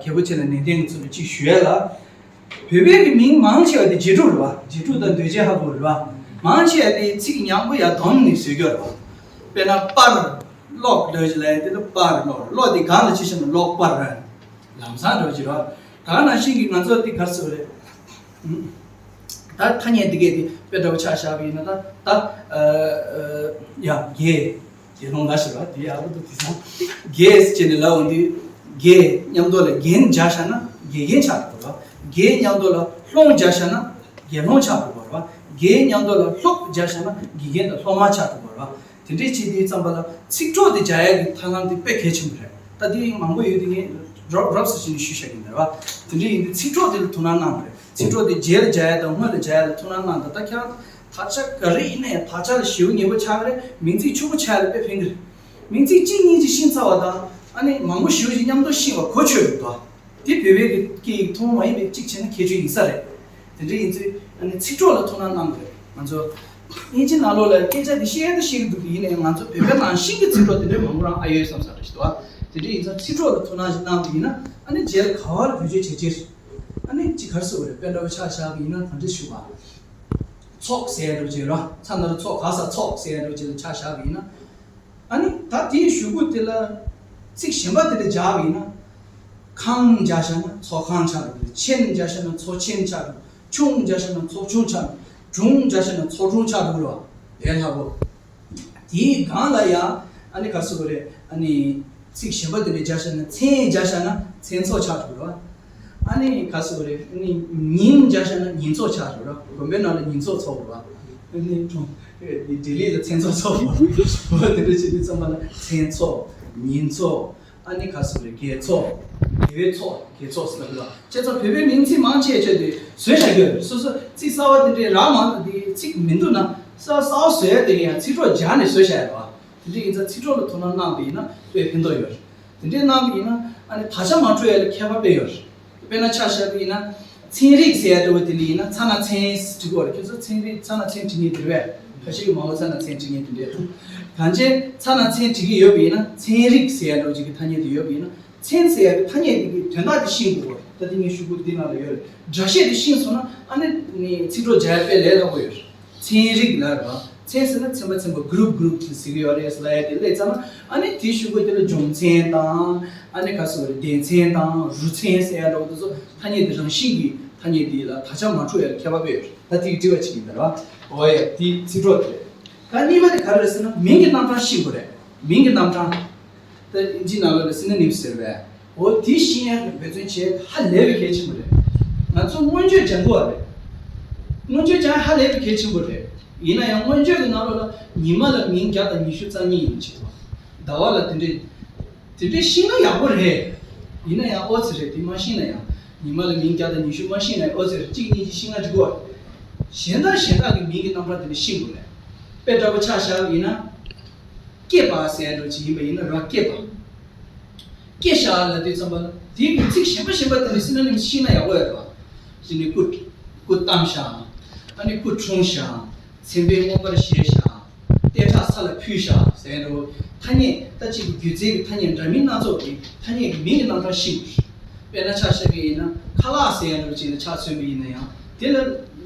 གལ་པོ་ཆེ་ལ་ནན་ཏན་གྱི་ཚུལ་དུ་གཅིག་ཞུ་ཡ་ལ། བོད་པའི་གི་མིང་མང་ཆེ་བ་དེ་རྗེས་འགྲོ་རེད་བ། རྗེས་འགྲོ་དང་འདོད་བྱེད་ཧ་གོ་རེད་བ། མང་ཆེ་བ་དེ་ཚིག་ཉག་པོ་ཡ་སྡོམ་ནས་བཟོས་རྒྱུ་རེད་བ། དཔེར་ན་པར། ཀློག་འདོད་བྱེད་ལ་ཡ་དེ་ལ་པར་ཀློག་ཀློག་དེ་གང་ལ་ཆེ་ཤོས་ན་ཀློག་པར་རེད། ལམ་སང་འགྲོ་གི་རེད་བ། ད་ནང་བཞིན་གྱི་ང་ཚོ་དེ་གར་སོ་རེད། ད་ཐ་སྙད་འདི་གས་དེ་དཔེ་འདྲ་བོ་ཆ་བཞག་པ་ཡིན་ན་ད་ད་ཡ་དགེ། དགེ་སློང་ལ་ཞེས་པ་དེ་ཡག་པོ་འདུག་དེང་སང་དགེ་ཟེར་ནས་ལབ་འོང་དུས་དགེ་མཉམ་དུ་ལ་རྒན་སྦྱར་བཞག་ན་དགེ་རྒན་ཆགས་འགྲོ་གི་རེད་བ། དགེ་མཉམ་དུ་ལ་སློང་སྦྱར་བཞག་ན་དགེ་སློང་ཆགས་འགྲོ་གི་རེད་བ། དགེ་མཉམ་དུ་ལ་སློབ་སྦྱར་བཞག་ན་དགེ་རྒན་དང་སློབ་མ་ཆགས་འགྲོ་གི་རེད་བ། དེ་འདྲའི་བྱེད་དུས་ཙམ་པ་ལ་ཚིག་གྲོགས་དེ་སྦྱར་ཡག་གི་ཐབས་ལམ་དེ་དཔེ་གལ་ཆེན་པོ་རེད། ད་དེ་མང་པོ་ཡོད་དེ་ངས་རོབ་རོབ་ཙམ་ཞིག་ནས་ཞུས་བཞག་གི་ཡིན་པ་རེད་བ། དེ་འདྲའི་ཡིན་དུས་ཚིག་གྲོགས་དེ་ལ་ཐུགས་སྣང་གནང་དགོས་རེད། ཚིག་གྲོགས་དེ་རྗེས་ལ་སྦྱར་ཡ་དང་སྔོན་ལ་སྦྱར་ཡ་ལ་ཐུགས་སྣང་གནང་དང་། ད་ཁྱེད་རང་དག་ཆ་ག་རེ་ཡིན་ན་ཡང་དག་ཆ་ལ་ཞེ་པོ་ཉེ་པོ་ཆགས་ཀྱི་རེད། མིང་ཚིག་ཕྱུག་པོ་ཆགས་ཡ་ལ་དཔེ་ཕན་གྱི་རེད། མིང་ཚིག་གཅིག་གཉིས་ཅིག་ཤེས་ཚར་བ་དང་ཨ་ནི་མང་པོ་ཞེ་པོ་ཅིག་མཉམ་དུ་ཤེས་པ་གོ་ཆོད་རེད་དོ། དེ་བོད་པའི་གི་སྐད་ཡིག་ཐུན་མོང་མ་ཡིན་པའི་གཅིག་བྱས་ན་ཁྱད་ཆོས་ཡིན་ས་རེད། དེ་འདྲ་ཡིན་ཚུལ་ཨ་ནི་ཚིག་གྲོགས་ལ་ཐུགས་སྣང་གནང་དགོས་རེད། ང་ཚོ་དབྱིན་ཇི་ནང་ལོགས་ལ་སྐད་ཆ་འདི་བཤད་ད་བཤད་ཀྱི་འདུག་གི་ཡིན་ནའི་ང་ཚོ་བོད་པའི་ནང་བཞིན་གྱི་ཚིག་གྲོགས་དེ་འདྲའི་མང་པོ་རང་ཨ་ཡོད་བསམ་ས་རེད་ཞེས་དོ། དེ་འདྲ་ཡིན་ཙང་ཚིག་གྲོགས་ལ་ཐུགས་སྣང་ཞིག་གནང་བ་ཡིན་ན་ཨ་ནི་རྗེས་ལ་ག་བ་ལ་བེད་སྤྱོད་བྱེད་ཀྱི་རེད། ཨ་ནི་ཅི་གར་སོ་རེད། དཔེ་འདྲ་བོ་ཆ་བཞག་པ་ཡིན་ན་གང་འདྲ་ཞུ་བ། ཚོགས་ཟེར་ཡ་འདྲ་བོ་ཅིག་ར། ཚ་ན་རོ་ཚོགས་ག་ས་ཚོགས་ཟེར་ཡ་འདྲ་བོ་ཅིག་ལ་ཆ་བཞག་པ་ཡིན་ན། ཨ་ནི་ད་དེའི་གཞུག་གུ་དེ་ལ་ཚིག་གཞན་པ་དེ་ལ་སྦྱར་བ་ཡིན་ན། ཁང་སྦྱར་བཞག་ན་ཚོགས་ཁང་ཆགས་འགྲོ་གི་རེད། ཆེན་སྦྱར་བཞག་ན་ཚོགས་ཆེན་ཆགས་འགྲོ། ཆུང་སྦྱར་བཞག་ན་ཚོགས་ཆུང་ཆགས་འགྲོ། གྲུང་སྦྱར་བཞག་ན་ཚོགས་གྲུང་ཆགས་འགྲོ་གི་རེད་བ། དེ་ལྷག་གོ། དེའི་སྒང་ལ་ཡང་ཨ་ནི་ག་རེ་ཟེར་དགོས་རེད། ཨ་ནི་ཚིག་གཞན་པ་དེ་འདྲ་སྦྱར་བཞག་ན། མཚན་སྦྱར་བཞག་ན་མཚན་ཚོགས་ཆགས་འགྲོ་གི་རེད་བ། ཨ་ནི་ག་རེ་ཟེར་དགོས་རེད། ཨ་ནི་ཉིན་སྦྱར་བཞག་ན་ཉིན་ཚོགས་ཆགས་འགྲོ་གི་རེད་བ། དགོན་པའི་ནང་ལ་ཉིན་ཚོགས་ཚོགས་དགོས་རེད་བ། ཨ་ནི་ལྡི་ལི་ལ་མཚན་ཚོགས་ཚོགས་དགོས་རེད་བ། དེ་འདྲ་བྱེད་དུས་ཙམ་པ་ལ་མཚན་ཚོགས། ཉིན་ཚོགས། ཨ་ནི་ག་རེ་ཟེར་དགོས་རེད། དགེ་ཚོགས། དགེ་བའི་ཚོགས། དགེ་ཚོགས་ཟེར་ལ་ཁྱེད་ཚོ་བོད་པའི་མིང་ཚིག་མང་ཆེ་ཤོས་དེ་བཟོས་བཞག་གི་ཡོད་རེད། སོ་སོ་ཚིག་གསར་བ་དེ་འདྲའི་རག་མ་འདུག་དེ་ཚིག་མི་འདུག་ན་གསར་གསར་བ་བཟོ་ཡ་དེ་ཡང་ཚིག་གྲོགས་སྦྱར་ནས་བཟོས་བཞག་ཡོད་རེད་བ། དེ་འདྲ་ཡིན་ཙང་ཚིག་གྲོགས་ལ་ཐུགས་སྣང་གནང་བ་ཡིན་ན་དཔེ་ཕན་ཐོགས་ཡོད་རེད། དེ་འདྲའི་གནང་བ་ཡིན་ན་ཨ་ནི་དག་ཆ་མ་འཕྲོད་ཡ་ལ་ཁྱད་པར་དཔེ་ཡོད་རེད། དཔེར་ན་ཆ་བཞག་པ་ཡིན་ན། ཚན་རིག་ཟེར་ཡ་འདྲ་བོ་དེ་འདྲ་ཡིན་ན་ཚ་ན་ཚན་བྲིས་དགོས་རེད། ཁྱོད་ཚོ་ཚན་རིག་ཚ་ན་ཚན་བྲིས་མཁན་དེ་རེད་པས། ཁ་ཤས་ཀྱིས་མང་བོ་ཚ་ན་ཚན་བྲིས་མཁན་དེ་འདྲ་རེད། གང་ཅི་ཚ་ན་ཚན་བྲིས་ཀྱི་ཡོད་པ་ཡིན་ན་ཚན་རིག་ཟེར་ཡ་འདྲ་བོ་ཅིག་གི་ཐ་སྙད་དེ་ཡོད་པ་ཡིན་ན། མཚན་ཟེར་ཡ་གི་ཐ་སྙད་དེ་གི་དོན་དག་དེ་ཤེས་དགོས་པ་རེད། ད་དེ་ངས་ཞུ་དགོས་འདི་ནང་ལ་ཡོད་རེད། སྒྲ་བཤད་དེ་ཤེས་སོང་ན་ཨ་ནི་ནི་ཚིག་གྲོགས་སྦྱར་ཡ་དཔེ་ལས་སླ་པོ་ཡོད་རེད། ཚན་རིག་ལབ་རེད་བ། ཚན་ཟེར་ན་ཚན་པ་ཚན་པ་གུ་རུབ་གུ་རུབ་ཅིག་ཟེར་གི་ཡོད་རེད་ཟེར་ལབ་ཡ་དེ་སླེབས་ཙང་ན་ཨ་ནི་དེའི་གཞུག་གུ་དེ་ལ་སྦྱོང་ཚན་དང་ཨ་ནི་ག་རེ་ཟེར་དགོས་རེད། སྡེ་ཚན་དང་རུ་ཚན་ཟེར་ཡ་འདྲ་བོ་དེ་ཚོ་ཐ་སྙད་དེ་རང་བཞིན་གྱི་ཐ་སྙད་དེ་ལ་དག་ཆ་མ་འཕྲོད་ཡ་ལ་ཁྱད་པར་དཔེ་ཡོད་རེད། ད་དེ་གི་དྲི་བ་ཅིག་ཡིན་པ་རེད་བ། འོ་ཡ་དེ་ཚིག་གྲོགས་དེ་རེད། ད་གཉིས་པ་དེ་ག་རེ་རེད་ཟེར་ན་མིང་གི་རྣམ་གྲངས་ཤེས་དགོས་རེད། མིང་གི་རྣམ་གྲངས། ད་དབྱིན་ཇིའི་ནང་ལོགས་ལ་སི་ནོ་ནིམ་ཟེར་བས། འོ་དེ་ཤེས་ཡ་གི་འབད་བརྩོན་བྱེད་ཧ་ལས་པའི་གལ་ཆེན་པོ་རེད། ང་ཚོ་མངོན་བརྗོད་སྦྱང་དགོས་པ་རེད། མངོན་བརྗོད་སྦྱང་ཧ་ལས་པའི་གལ་ཆེན་པོ་རེད། ཡིན་ན་ཡང་མངོན་བརྗོད་ཀྱི་ནང་ལོགས་ལ་ཉི་མ་ལ་མིང་བརྒྱ་དང་ཉི་ཤུ་རྩ་གཉིས་ཡིན་ཅེས་པ། ཟླ་བ་ལ་དེ་འདྲས། དེ་འདྲས་ཤེས་ན་ཡག་པོ་རེད། ཡིན་ན་ཡང་ཨོ་ཙི་རེད། དེ་མ་ཤེས་ན་ཡང་། ཉི་མ་ལ་མིང་བརྒྱ་དང་ཉི་ཤུ་མ་ཤེས་ན་ཡང་ཨོ་ཙི་རེད། གཅིག་གཉིས་ཅིག་ཤེས་ན་འགྲིག་གོ། གཞན་དག་གཞན་དག་གི་མིང་གི་རྣམ་གྲངས་དེ་འདྲས་ཤེས་དགོས་རེད། དཔེ་འདྲ་པོ་ཆ་བཞག་པ་ཡིན་ན། སྐྱེས་པ་ཟེར་ཡ་འདྲ་ཅིག་ཡིན་པ་ཡིན་ན་ར་སྐྱེས་པ། སྐྱེས་ཤག་ལབ་དུས་ཙམ་པ་ལ་དེའི་གི་ཚིག་གཞན་པ་གཞན་པ་དེ་འདྲས་སི་ནོ་ནིམ་ཤེས་ན་ཡག་པོ་ཡོད་རེད་བ། དེ་ནི་སྐུ། སྐུ་བལྟམས་ཤག་ཨ་ནི་སྐུ་འཁྲུངས་ཤག་མཚན་དཔེ་མངོན་པར་བཞེས་ཤག་ལྟེ་ཁྲག་ས་ལ་ཕུལ་ཤག་ཟེར་ཡ་འདྲ་བོ། ཐ་སྙད་ད་ཅིག་གི་སྒྱུ་རྩལ་གྱི་ཐ་སྙད་འདྲ་མིན་སྣ་ཚོགས་ཀྱི་ཐ་སྙད་ཀྱི་མིང་གི་རྣམ་གྲངས་ཤེས་དགོས། དཔེར་ན་ཆ་བཞག་གི་ཡིན་ན་ཁ་ལག་ཟེར་ཡ་འདྲ་བོ་ཅིག་ལ་ཆ་མཚོན་པ་ཡིན་ན་ཡང་དེ་ལ་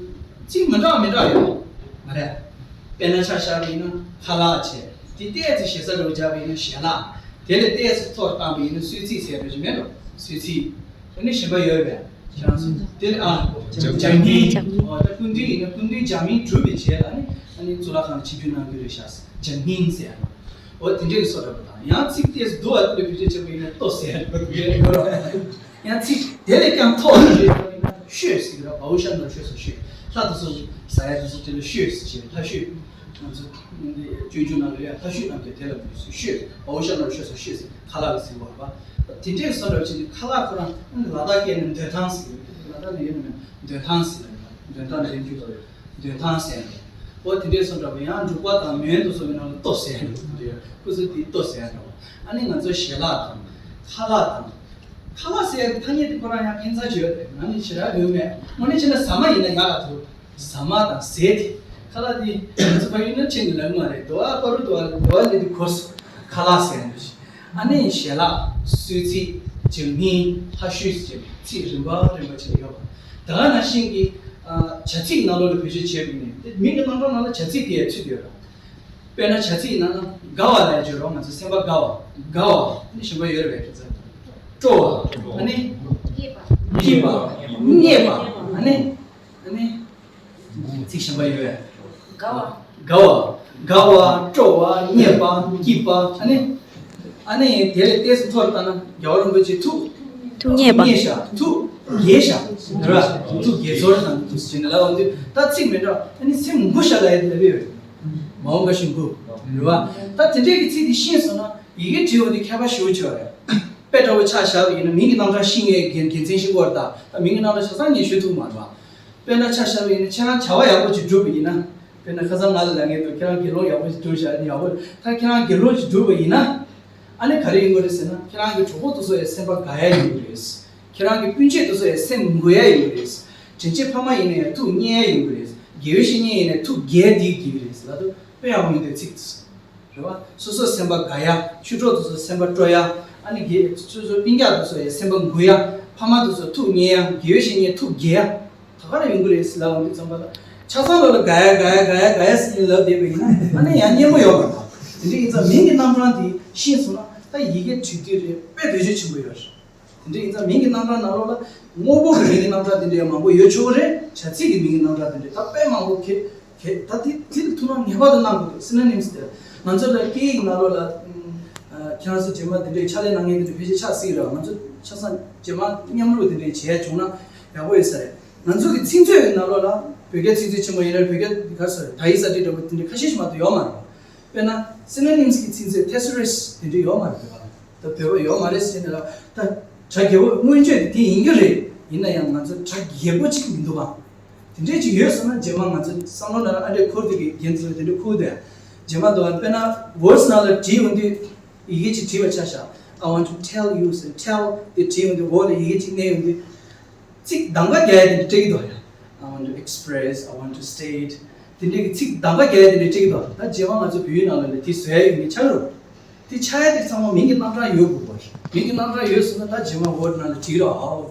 ཚིག་མི་འདྲ་མི་འདྲ་ཡོད་མ་རེད། དཔེར་ན་ཆ་བཞག་པ་ཡིན་ན་ཁ་ལག་བྱས། དེ་ཏོག་ཙམ་ཞེ་ས་འདྲ་བོ་སྦྱར་བ་ཡིན་ན་ཞལ་ལག་དེ་ལས་ཏོག་ཙམ་མཐོ་རུ་བཏང་བ་ཡིན་ན་གསོལ་ཚིགས་ཟེར་འདྲ་ཅིག་མེད་འགྲོ། གསོལ་ཚིགས། དེ་ནི་གཞན་པ་ཡོད་པས། ཁྱེད་རང་ཚོ་དེ་ནི་ཨ། ཇ་སྨན། ཇ་སྨན། འོ་ད་སྐུ་མདུན་ཡིན་ན་སྐུ་མདུན་ཇ་སྨན་གྲུབ་པའི་རྗེས་ལ་ནི་ཨ་ནི་གཙུག་ལག་ཁང་ཆིབས་བསྒྱུར་གནང་རྒྱུ་རེད་ཤག་ཇ་སྨན་ཟེར་ཡ། འོ་དེ་འདྲའི་བཟོ་འདྲ་པོ་དང་ཡང་ཚིག་ཏོག་ཙམ་སྡུག་པ་དེ་འདྲ་བེད་སྤྱོད་བྱེད་པ་ཡིན་ན་ལྟོ་ཟེར་ཡ་ཡོད་རོ། ཡང་ཚིག་དེ་ལས་ཀྱང་མཐོ་བ་ཞིག་ཡོད་པ་ཡིན་ན་ཤོད་ཟེར་གི་ར། བའོ་ཤ་ནོར་ཤོད་ཟེར་ཤོད། ལྷ་དེ་ཚོ་ཟ་ཡ་དེ་ཚོ་དེ་ལ་ཤོད་ཟེར་བྱས་ལྷ་ཤོད། ང་ཚོ་སྤྱོད་འཇུག་ནང་ལ་ཡང་ལྷ་ཤོད་རྣམས་ཀྱི་དེ་ལ་འབུལ་ཟེར་ཤོད། བའོ་ཤ་ནོར་ཤོད་ཟེར་ཤོད་ཟེར་ཁ་ལག་ལ་ཟེར་བ་རེད་པ། དེ་འདྲའི་བཟོ་འདྲ་བྱས་ནས་ཁ་ལག་ཁོ་རང་ལ་དྭགས་སྐད་ནས་འདོན་ཐང་ཟེར་གི་རེད། ལ་དྭགས་ནས་ཡོད་ན་མེད་འདོན་ཐང་ཟེར་ལ་འདོན་ཐང་འདོན་རྒྱུ་དང་འདོན་ཐང་ཟེར་ཡ་རེད། འོ་དེ་འདྲའི་བཟོ་འདྲ་པོ་ཡང་འབྲུག་པ་དང་མོན་དུ་སོང་བའི་ནང་ལ་ལྟོ་ཟེར་ཡ་རེད། སྐུ་ཚེ་དེ་ལྟོ་ཟེར་ཡ་འདྲ་བ། ཨ་ནི་ང་ཚོ་ཞལ་ལག་དང་ཁ་ལག་དང་། ཁ་ལག་ཟེར་ཡ་གི་ཐ་སྙད་དེ་ཁོ་རང་ཡང་ཕན་ཚགས་ཅིག་ཡོད་རེད། ང་ནི་ཞེ་དྲག་ཡོད་མེད། དངོས་གནས་བྱས་ན་ཟ་མ་ཡིན་ན་ཡག་ག་འདུག་ཟ་མ་དང་ཟས་དེ། ཁ་ལག་དེ་ང་ཚོ་ཕ་ཡུལ་ན་ཁྱེད་ཀྱིས་ལབ་མ་རེད། དོ་བ་པ་རུ་དོ་བ་དོ་བ་ལས་དེ་གོ་སོང་། ཁ་ལག་ཟེར་ཡ་འདུག་ཨ་ནི་ཞལ་ལག་གསོལ་ཚིགས་ཇ་མིན་ཧ་ཤུས་ཅེས་ཚིག་རིམ་པ་རིམ་པ་ཅིག་ཡོད་པ། ད་ག་ནང་བཞིན་གྱི་ཨ་བྱ་ཚིག་ནང་ལོགས་ལ་བེད་སྤྱོད་བྱས་པ་ཡིན་ནའི་དེ་མིང་གི་རྣམ་གྲངས་ནང་ལ་བྱ་ཚིག་དེ་ཡང་ཚུད་ཡོད་ར། དཔེར་ན་བྱ་ཚིག་ནང་ན་དགའ་བ་ལབ་ཡ་ཅིག་ཡོད་ར། ང་ཚོ་སེམས་པ་དགའ་བ། དགའ་བ་ནི་གཞན་པ་ཡོད་རེད་པས། ཁྱེད་ཚོ་སྤྲོ་བ། ཨ་ནི་སྐྱིད་པ། སྐྱིད་པ། མཉེས་པ། ཨ་ནི་ཨ་ནི་ཚིག་གཞན་པ་ཡོད་པས། དགའ་བ། དགའ་བ། དགའ་བ། སྤྲོ་བ། མཉེས་པ། སྐྱིད་པ། ཨ་ནི་ཨ་ནི་དེ་ལས་ཏོག་ཙམ་མཐོ་རུ་བཏང་ན་རྒྱལ་བ་རིན་པོ་ཆེ་ཐུགས་ཐུགས་མཉེས་པ། མཉེས་ཤག་ཐུགས་དགྱེས་ཤག་རེད་པ། ཐུགས་དགྱེས་ཚོར་དང་ཐུགས་ཟིན་ལ་འོང་དུས་ད་ཚིག་མི་འདྲ། ཨ་ནི་སེམས་མགུ་ཤག་ལབ་ཡ་དེ་ལབ་ཡོད། མ་འོངས་པ་བཞིན་མགུ་རེད་པ། ད་དེ་འདྲའི་གི་ཚིག་དེ་ཤེས་སོང་ན་ཡི་གེ་བྲིས་པ་དེ་ཁྱད་པར་ཞེ་པོ་ཅིག་ཡོད་རེད། དཔེ་འདྲ་བོ་ཆ་བཞག་པ་ཡིན་ན་མིང་གི་རྣམ་གྲངས་ཤེས་མཁན་དགེ་མཚན་ཤེས་དགོས་རེད། ད་ད་མིང་གི་རྣམ་གྲངས་ཆ་ཚང་ངས་ཞུ་ཐུབ་མ་རེད་པ། དཔེར་ན་ཆ་བཞག་པ་ཡིན་ན་ཁྱེད་རང་བྱ་བ་ཡག་པོ་ཅིག་བསྒྲུབས་པ་ཡིན་ན། དཔེར་ན་ཁ་སང་ང་ལ་ལབ་མཁན་འདུག་ཁྱེད་རང་དགེ་སློང་ཡག་པོ་ཞིག་འགྲོ་བཞག་ཡག་པོ། ད་ཁྱེད་རང་དགེ་སློང་ཞིག་འགྲུབ་པ་ཡིན་ན། ཨ་ནི་ག་རེ་ཡོང་གི་རེད་ཟེར་ན། ཁྱེད་རང་གི་གྲོགས་པོ་དེ་ཚོ་ཡང་སེམས་པ་དགའ་ཡ་ཡོང་གི་རེད། ཁྱེད་རང་གི་སྤུན་མཆེད་དེ་ཚོ་ཡང་སེམས་མགུ་ཡ་ཡོང་གི་རེད། དྲིན་ཆེན་ཕ་མ་ཡིན་ན་ཡང་ཐུགས་མཉེས་ཡ་ཡོང་གི་རེད། དགེ་བའི་བཤེས་གཉེན་ཡིན་ན་ཐུགས་དགྱེས་བསྡད་ཀྱི་རེད་ཟེར་ལབ་དུས་དཔེ་ཡག་པོ་ཡིན་འདུག་ཚིག་དེ་ཚོ། རེད་པ། སོ་སོ་སེམས་པ་དགའ་ཡ། ཆོས་གྲོགས་དེ་ཚོ་སེམས་པ་སྤྲོ་ཡ། ཨ་ནི་དགེ་སོ་སོའི་སྤུན་ཀྱག་དེ་ཚོ་ཡང་སེམས་པ་མགུ་ཡ། ཕ་མ་དེ་ཚོ་ཐུགས་མཉེས་ཡ། དགེ་བའི་བཤེས་གཉེན་ཐུགས་དགྱེས་ཡ། ད་ག་རེ་ཡོང་གི་རེད་ཟེར་ལབ་འོང་དུས་ཙམ་པ་ལ། ཆ་ཚང་ལོ་ལ་དགའ་ཡ་དགའ་ཡ་དགའ་ཡ་དགའ་ཡ་ཟེར་ནས་ལབ་བསྡད་པ་ཡིན་ན་ཨ་ནི་ཡང་སྙན་པོ་ཡོད་མ་རེད། དེ་འདྲ་ཡིན་ཙང་མིང་གི་རྣམ་གྲངས་དེ་ཤེས་སོང་ན་ད་ཡི་གེ་འབྲི་དུས་རེད་དཔེ་བེད་སྤྱོད་ཆེན་པོ་ཡོད་རེད། དེ་འདྲ་ཡིན་ཙང་མིང་གི་རྣམ་གྲངས་ནང་ལོགས་ལ་དངོས་པོ་གི་མིང་གི་རྣམ་གྲངས་དེ་འདྲ་ཡང་མང་པོ་ཡོད་ཆོག་གི་རེད། བྱ་ཚིག་གི་མིང་གི་རྣམ་གྲངས་དེ་འདྲ་ད་དཔེ་མང་པོ་གལ་གལ་ད་དེ་དེ་ལ་ཐུགས་སྣང་ངེས་པར་དུ་གནང་དགོས་འདུག Synonyms དེ་ང་ཚོ་ལ་སྐད་ཡིག་ནང་ལོགས་ལ་ཨ་ཁྱེད་རང་ཚོ་རྗེས་མ་དེ་འདྲའི་ཕྱག་ལས་གནང་མཁན་དེ་འདྲ་ཕལ་ཆེར་ཆགས་སྲིད་ཀྱི་རེད། ང་ཚོ་ཆ་ཚང་རྗེས་མ་མཉམ་རུབ་དེ་འདྲའི་བྱས་བྱུང་ན་ཡག་པོ་ཡོད་ས་རེད། ང་ཚོ་གི་ཚིག་མཛོད་ཀྱི་ནང་ལོགས་ལ་བོད་སྐད་ཚིག་མཛོད་ཆེན་མོ་ཡིན་ན་བོད་སྐད་ག་རེ་ཟེར་དག་ཡིག་གསར་བསྒྲིགས་འདྲ་པོ་དེ་འདྲ་ཁ་ཤས་ཤིག་མ་གཏོགས་ཡོད་མ་རེད། དཔེར་ན་Synonyms གི་ཚིག་མཛོད་Thesaurus དེ་འདྲ་ཡོད་མ་རེད། བོད་པ་ད་བོད་པ་ཡོད་མ་རེད་ཟེར་ནས་ལ་ད་སྒྲ་རྒྱས་པོ་སྔོན་བརྗོད་དེ་དེ་ཡིན་གྱི་རེད། ཡིན་ན་ཡང་ང་ཚོ་སྒྲ་རྒྱས་པོ་གཅིག་མི་འདུག་ག་དེ་འདྲས་ཅིག་ཡོད་སོང་ན་རྗེས་མ་ང་ཚོ་བསམ་བློ་ནང་ལ་ཨ་འདྲས་འཁོར་དུས་ཀྱི་རྒྱན་དེ་ཚོ་དེ་འདྲས་འཁོར་དུས་རྗེས་མ་དུ་དཔེར་ན་words ནང་ལ་བྲིས་ཡོང་དུས་ཡི་གེ་ཅིག་བྲིས་པ་ཆ་བཞག I want to tell you ཟེར་tell དེ་བྲིས་ཡོང་དུས་འོག་ལ་ཡི་གེ་ཅིག་མནན་ཡོང་དུས། ཚིག་གདམ་ག་རྒྱག་ཡ་དེ་འདྲ་སྤྲད་ཀྱི་འདུག་ཡ། I want to express, I want to state དེ་འདྲའི་གི་ཚིག་གདམ་ག་རྒྱག་ཡ་དེ་འདྲ་སྤྲད་ཀྱི་འདུག་ད་རྗེས་མ་ང་ཚོ་བོད་ཡིག་ནང་ལ་ནི་དེ་བཟོ་ཡ་ཡོད་མཁན་ཆགས་རེད། དེ་ཆགས་ཡ་དེ་ཚང་མ་མིང་གི་རྣམ་གྲངས་ཡོད་དགོས་པ་རེད། མིང་གི་རྣམ་གྲངས་ཡོད་སོང་ན་ད་རྗེས་མ་word ནང་ལ་བྲིས་རོགས་ཨའོ།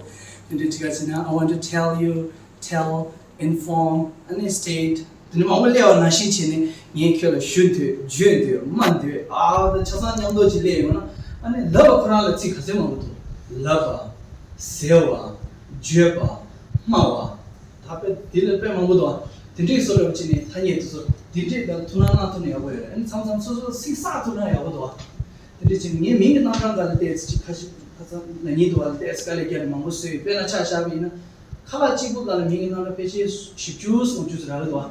དེ་འདྲ་བྲིས་ག་ཟེར་ན། I want to tell you, tell, inform, ཨ་ནི་state དེ་འདྲ་མང་པོ་སླེབས་པ་ནང་བཞིན་བྱས་ནས་ངས་ཁྱོད་ལ་ཞུ་འདོད། བརྗོད་འདོད། སྨྲ་འདོད། ཨ་ད་ཆ་ཚང་མཉམ་དུ་ཅིག་སླེབས་ཡོང་ན་ཨ་ནི་ལབ་པ་ཁོ་རང་ལ་ཚིག་ག་ཚོད་མང་པོ་འདུག་ལབ་པ། ཟེར་བ། བརྗོད་པ། སྨྲ་བ། ད་དཔེ་དེ་ལས་དཔེ་མང་པོ་འདུག་དེ་འདྲའི་བཟོ་འདྲ་བྱས་ནས་ཐ་སྙད་དེ་ཚོ་དེ་འདྲའི་ལ་ཐུགས་སྣང་གནང་ཐུབ་ན་ཡག་པོ་ཡོད་རེད། ཨ་ནི་མཚམས་མཚམས་སོ་སོ་སིག་བསགས་ཐུབ་ན་ཡག་པོ་འདུག་དེ་འདྲ་བྱས་ནས་ངས་མིང་གི་རྣམ་གྲངས་སྒང་ལ་བལྟས་ཚེ་ཅིག་ཁ་ཤས་ཁ་སང་ན་ནིང་དུ་བ་ལ་བལྟས་ཚེ་དཀའ་ལས་བརྒྱབ་ནས་མང་པོ་བཟོས་ཡོད། དཔེར་ན་ཆ་བཞག་པ་ཡིན་ན། ཁ་ལག་གཅིག་པུ་སྒང་ལ་མིང་གི་རྣམ་གྲངས་ཕལ་ཆེར་བཞི་བཅུ་སུམ་ཅུ་ཙམ་རག་གི་འདུག་